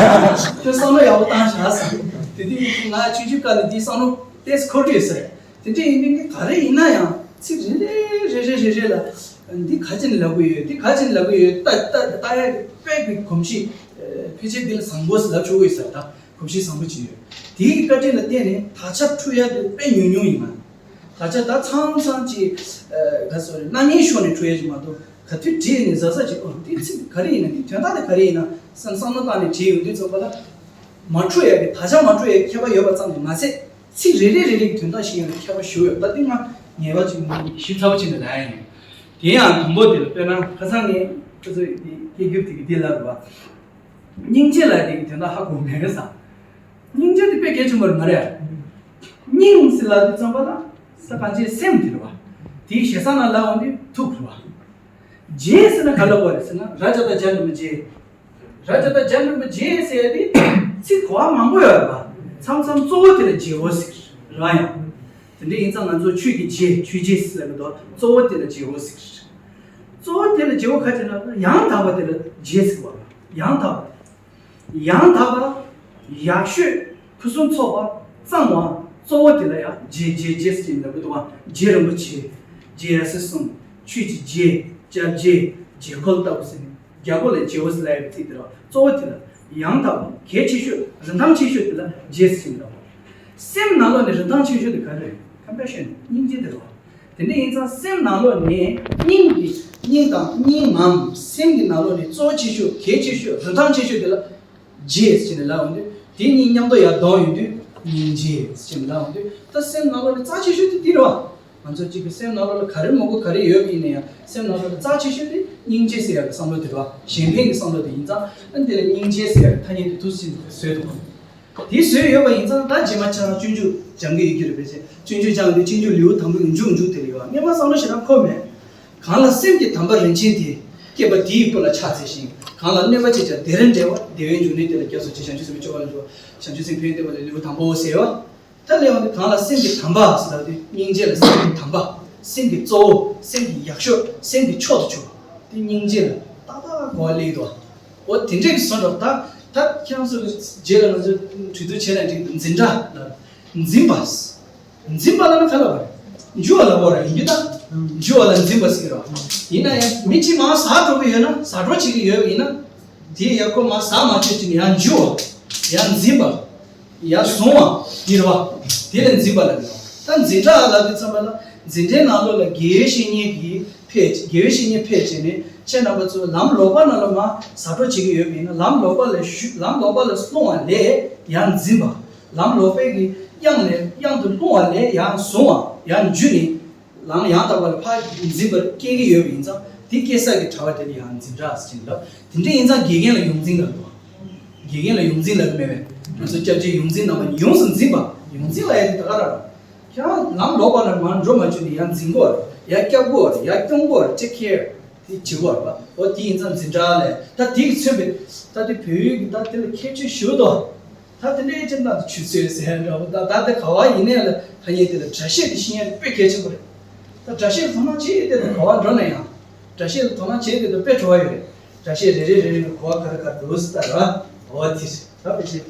བསམ་བློ་ཡག་པོ་བཏང་བཞག་ཟེར། དེ་དུས་ང་ཆུང་ཆུང་སྐབས་ནས་འདི་བསམ་བློ་ཏོག་ཙམ་འཁོར་གྱི་ཡོད་ས་རེད། དེ་འདྲ་ཡིན་དུས་ངས་ག་རེ་ཡིན་ན་ཡང་ཚིག་རེ་རེ་རེ་རེ་རེ་རེ་ལ་འདི་ག་ཅི་ནས་ལབ་གི་ཡོད། འདི་ག་ཅི་ནས་ལབ་གི་ཡོད། ལྟ་ལྟ་ལྟ་ཡ་དཔེ་གི་གོམས་གཤིས། ཕལ་ཆེར་འདི་ལ་བཟང་པོ་ཟེར་ལབ་ཆོག་གི་ཡོད་ས་རེད། ད་གོམས་གཤིས་བཟང་པོ་ཅིག་ཡོད། དེའི་བཀའ་དྲིན་ལ་བརྟེན་ནས་དག་ཆ་འཁྲུག་ཡ་དེ་དཔེ་ཉུང་ཉུང་ཡིན་མ། ད་ཆ་ད་ཚང་ཚང་ཅིག་ཨ་ག་སོ་རེད། སྣང་བརྙན་ཤོར་ནས་འཁྲུག་ཡ་ཅིག་མ་གཏོགས་ག་དུས་བྲིས་ནས་གཟབ་གཟབ་ཅིག་ཨོ་འདི་ཚིག་ག་རེ་ཡིན་ན། འདི་དོན་དག་དེ་ག་རེ་ཡིན་ན་བསམ་བསམ་བློ་བཏང་ནས་བྲིས་ཡོང་དུས་ཙམ་པ་ལ་མ་འཁྲུག་ཡ་གི་དག་ཆ་མ་འཁྲུག་ཡ་གི་ཁྱད་པར་ཡོད་པ་ཙམ་གྱིས་མ་ཚད་ཚིག་རེ་རེ་རེ་རེ་གི་དོན་དག་ཤེས་ཡ་གི་ཁྱད་པར་ཞེ་པོ་ཡོད། ད་འདི་ང་ངེས་པ་ཅིག་ཞིབ་ཚགས་པོ་བྱས་ནས་ལབ་ཡ་ཡིན། དེ་ཡང་དང་པོ་དེ་ལ་དཔེར་ན་ཁ་སང་ངས་ཁོ་ཚོས་དེ་སྐད་སྒྱུར་དེ་གི་དེ་ལབ་རེད་བ། སྙིང་རྗེ་ལབ་དེ་གི་དོན་དག་ཧ་གོ་མེད་ས། སྙིང་རྗེ་དེ་དཔེ་གལ་ཆེན་པོ་རེད་མ་རེད། སྙིང་ཟེར་ལབ་དུས་ཙམ་པ་ལ་ས་གང་ཅིའི་སེམས་དེ་རེད་བ། དེའི་ཞེ་ས་ན་ལབ་འོང་དུས་ཐུགས་རེད་བ། རྗེ་ཟེར་ན་ག་ལབ་དགོས་རེད་ཟེར་ན་ར་ཇ་བཏགས་རྗ་འགྲེང་བུ་རྗེ། ར་ཇ་བཏགས་རྗ་འགྲེང་བུ་རྗེ་ཟེར་ཡ་དེ་ཚིག་གོ་བ་མང་པོ་ཡོད་རེད་བ། མཚམས་མཚམས་གཙོ་བོ་དེ་ལ་རྗེ་བོ་ཟེར་གི་རེད་ཡང་། དེ་འདྲ་ཡིན་ཙང་ང་ཚོ་ཆོས་ཀྱི་རྗེ་ཆོས་རྗེ་ཟེར་ལབ་མི་འདུག་གཙོ་བོ་དེ་ལ་རྗེ་བོ་ཟེར་གི་རེད། གཙོ་བོ་དེ་ལ་རྗེ་བོ་ག་ཅི་ལབ་ན་ཡང་དག་པ་དེ་ལ་རྗེ་ཟེར་བ་རེད། ཡང་དག་པ། ཡང་དག་པ། ཡག་ཤོས། ཕུན་སུམ་ཚོགས་པ། གཙང་བ། གཙོ་བོ་དེ་ལ་ཡང་རྗེ་རྗེ་རྗེ་ཟེར་གྱིན་ལབ་ཀྱི་འདུག་བ། རྗེ་རིན་པོ་ཆེ། རྗེ་ཡབ་སྲས་གསུམ། ཆོས་ཀྱི་རྗེ། སྐྱབས་རྗེ། རྗེ་འཁོར་ལྟ་བུ་ཟེར་ནས་རྒྱལ་པོ་ལ་རྗེ་བོ་ཟེར་ལབ་ཡག་གི་ཚིག་དེ་རེད་བ། གཙོ་བོ་དེ་ལ་ཡང་དག་པ་གལ་ཆེ་ཤོས་རིན་ཐང་ཆེ་ཤོས་དེ་ལ་རྗེ་ཟེར་གྱིན་ལབ་བ། སེམས་ནང་ལོགས་ནས་རིན་ཐང་ཆེ་ཤོས་དེ་ག་རེ་རེད། ཁམ་པ་ཤོད་ནས་སྙིང་རྗེ་དེ་རེད་བ། དེ་འདྲ་ཡིན་ཙང་སེམས་ནང་ལོགས་ནས་སྙིང་གི་སྙིང་དང་སྙིང་ངམ་སེམས་ཀྱི་ནང་ལོགས་ནས་གཙོ་ཆེ་ཤོས་གལ་ཆེ་ཤོས་རིན་ཐང་ཆེ་ཤོས་དེ་ལ་རྗེ་ཟེར་ནས་ལབ་འོང་དུས་དེ་གཉིས་མཉམ་དུ་ཡར་བསྡོམས་ཡོང་དུས་སྙིང་རྗེ་ཟེར་ནས་ལབ་འོང་དུས་ད་སེམས་ནང་ལོགས་ནས་རྩ་ཆེ་ཤོས་དེ་དེ་རེད་བ། ང་ཚོ་གཅིག་གི་སེམས་ནང་ལོགས་ལ་ག་རེ་མང་པོ་ག་རེ་ཡོད་པ་ཡིན་ན་ཡང་སེམས་ནང་ལོགས་ལ་རྩ་ཆེ་ཤོས་དེ་སྙིང་རྗེ་ཟེར་ཡག་གི་བསམ་བློ་དེ་རེད་བ། གཞན་ཕན་གྱི་བསམ་བློ་དེ་ཡིན་ཙང་ཨ་འདི་ལ་སྙིང་རྗེ་ཟེར་ཡག་གི་ཐ་སྙད་དེ་ཐུགས་སུ་ཆུད་བཟོས་འདུག་དེ་བཟོས་ཡོད་པ་ཡིན་ཙང་ད་རྗེས་མ་ཆ་ལ་སྤྱོད་འཇུག་སྦྱང་གི་ཡོད་ཀྱི་རེད་པས། སྤྱོད་འཇུག་སྦྱང་དུས་སྤྱོད་འཇུག་ལེའུ་དང་པོའི་མཇུག་མཇུག་དེ་ལ་ཡོད། སྔོན་མ་བསམ་བློ་ཞེ་དྲག་འཁོར་མེད། གང་ལ་སེམས་ཀྱི་དམ་པ་རིན་ཆེན་དེ། སྐྱེས་པ་དེའི་སྐུ་ལ་ཕྱག་འཚལ་ཞིང་། གང་ལ་གནོད་པ་ཅི་བྱ་དེར་འབྲེལ་བ། བདེ་བའི་འབྱུང་གནས་དེ་ལ་སྐྱབས་སུ་མཆི། བྱང་ཆུབ་སེམས་དཔའི་སྤྱོད་པ་ལ་འཇུག་པ། བྱང་ཆུབ་སེམས་དཔའི་སྟོན་པ་ལ་ལེའུ་དང་པོའོ་ཟེར་བ། ད་ལེའུ་འདི་གང་ལ་སེམས་ཀྱི་དམ་པ་ཟེར་ལབ་དུས་སྙིང་རྗེ་ལ་སེམས་ཀྱི་དམ་པ། སེམས་ཀྱི་གཙོ་བོ། སེམས་ཀྱི་ཡག་ཤོས། སེམས་ཀྱི་མཆོག་ཏུ་གྱུར་པ། དེ་སྙིང་རྗེ་ལ་ཏག་ཏག་གོ་བ་སླེབས་འདུག་འོ་དེ་འདྲས་ཀྱི་བཟོ་འདྲ་ད། ད་ཁྱེད་རང་ཚོ་གི་རྗེས་ལ་ང་ཚོ་གྲོས་བསྡུར་བྱས་ན་འགྲིག་འདུག་འཛིན་གྲྭ་ལ་འཛིན་པ། འཛིན་པ་ལ་ན་ག་ལ་བ་རེད། འཇུ་བ་ལ་བ་རེད་ཡིན་གྱི་ད། འཇུ་བ་ལ་འཛིན་པ་ཟེར་གྱི་རེད། ཡིན་ན་ཡང་མི་གཅིག་མར་ཟག་འགྲོ་གི་ཡོད་ན་ཟག་འགྲོ་བྱེད་ཀྱི་ཡོད་པ་ཡིན་ན། དེ་ཡང་ཁོ་མར་ཟག་མ་བྱེད་ཀྱི་ནི་ཡང་འཇུ་བ། ཡང་འཛིན་པ། ཡང་བཟུང་བ་དེ་རེད་བ། དེ་ལ་འཛིན་པ་ལ་ནི། ད་འཛིན་གྲྭ་ལ་དེ་ཚང་མ་ལ་འཛིན་གྲྭའི་ནང་ལོགས་ལ་དགེ་བའི་བཤེས་གཉེན་གྱིས་ཕེབས། དགེ་བའི་བཤེས་གཉེན་ཕེབས་བྱས་ནས་ཁྱེད་རྣམ་པ་ཚོ་ལམ་ལོག་པ་ནང་ལ་མར་ཟག་འགྲོ་བྱེད་ཀྱི་ཡོད་པ་ཡིན་ན་ལམ་ལོག་པ་ལ་ཞུ་ལམ་ལོག་པ་ལ་སློང་བ་ལས་ཡང་འཛིན་པ། ལམ་ལོག་པའི་གི་གཡང་ལས་གཡང་དུ་སློང་བ་ལས་ཡང་བཟུང་བ་ཡང་འཇུ་ནས། ལམ་ཡང་དག་པ་ལ་ཕར་འཛིན་པར་སྐྱེ་གི་ཡོད་པ་ཡིན་ཙང་དེ་སྐྱེ་ས་ཀྱི་དྲ་བ་དེ་ལ་ཡང་འཛིན་གྲྭ་ཟེར་གྱིན་ལབ། དེ་འདྲ་ཡིན་ཙང་དགེ་རྒན་ལ་ཡོངས་འཛིན་ལབ་འདུག་དགེ་རྒན་ལ་ཡོངས་འཛིན་ལབ་ཀྱི་མེད་པས། ང་ཚོ་སྐྱབས་རྗེ་ཡོངས་འཛིན་གནང་བ་ནི་ཡོངས་སུ་འཛིན་པ། ཡོངས་འཛིན་ལབ་ཡ་དེ་ད་ག་རང་རེད། ཁྱེད་རང་ལམ་ལོག་པ་ལ་མར་འགྲོ་མ་བཅུག་ནས་ཡང་འཛིན་དགོས་རེད། ཡང་སྐྱོབ་དགོས་རེད། ཡང་སྐྱོང་དགོས་རེད། ཊེག་ཁེར་དེ་བྱེད་དགོས་རེད་པ། འོ་དེ་ཡིན་ཙང་འཛིན་གྲྭ་ལས་ད་དེ་གི་མཚོན་པའི་ད་དེ་བོད་ཡིག་གི་ད་དེ་ལ་ཁྱད་ཆོས་ཞུ་དོ། ད་དེ་འདྲའི་ཅིག་ན་ཆུ་ཚོད་ཟེར་འདྲ་བོ་ད་ད་དེ་ག་བ་ཡིན་ནའི་ལ་ཐ་སྙད་དེ་ལ་སྒྲ་བཤད་དེ་ཤེས་ཡ་དཔེ་གལ་ཆེན་པོ་རེད། ད་སྒྲ་བཤད་དོ་སྣང་བྱེད་དེ་ལ་ག་བ་འགྲོ་ན་ཡང་། སྒྲ་བཤད་དོ་སྣང་བྱེད་དེ་ལ་དཔེ་བྲོ་བ་ཡོད་རེད། སྒྲ་བཤད་རེ་རེ་རེ་རེ་གི་གོ་བ་ག་རེ་ག་རེ་འདུག་ཟེར་ལྟ་ར། འོ་དེ་རེད་ད་དཔེ་ཆེ།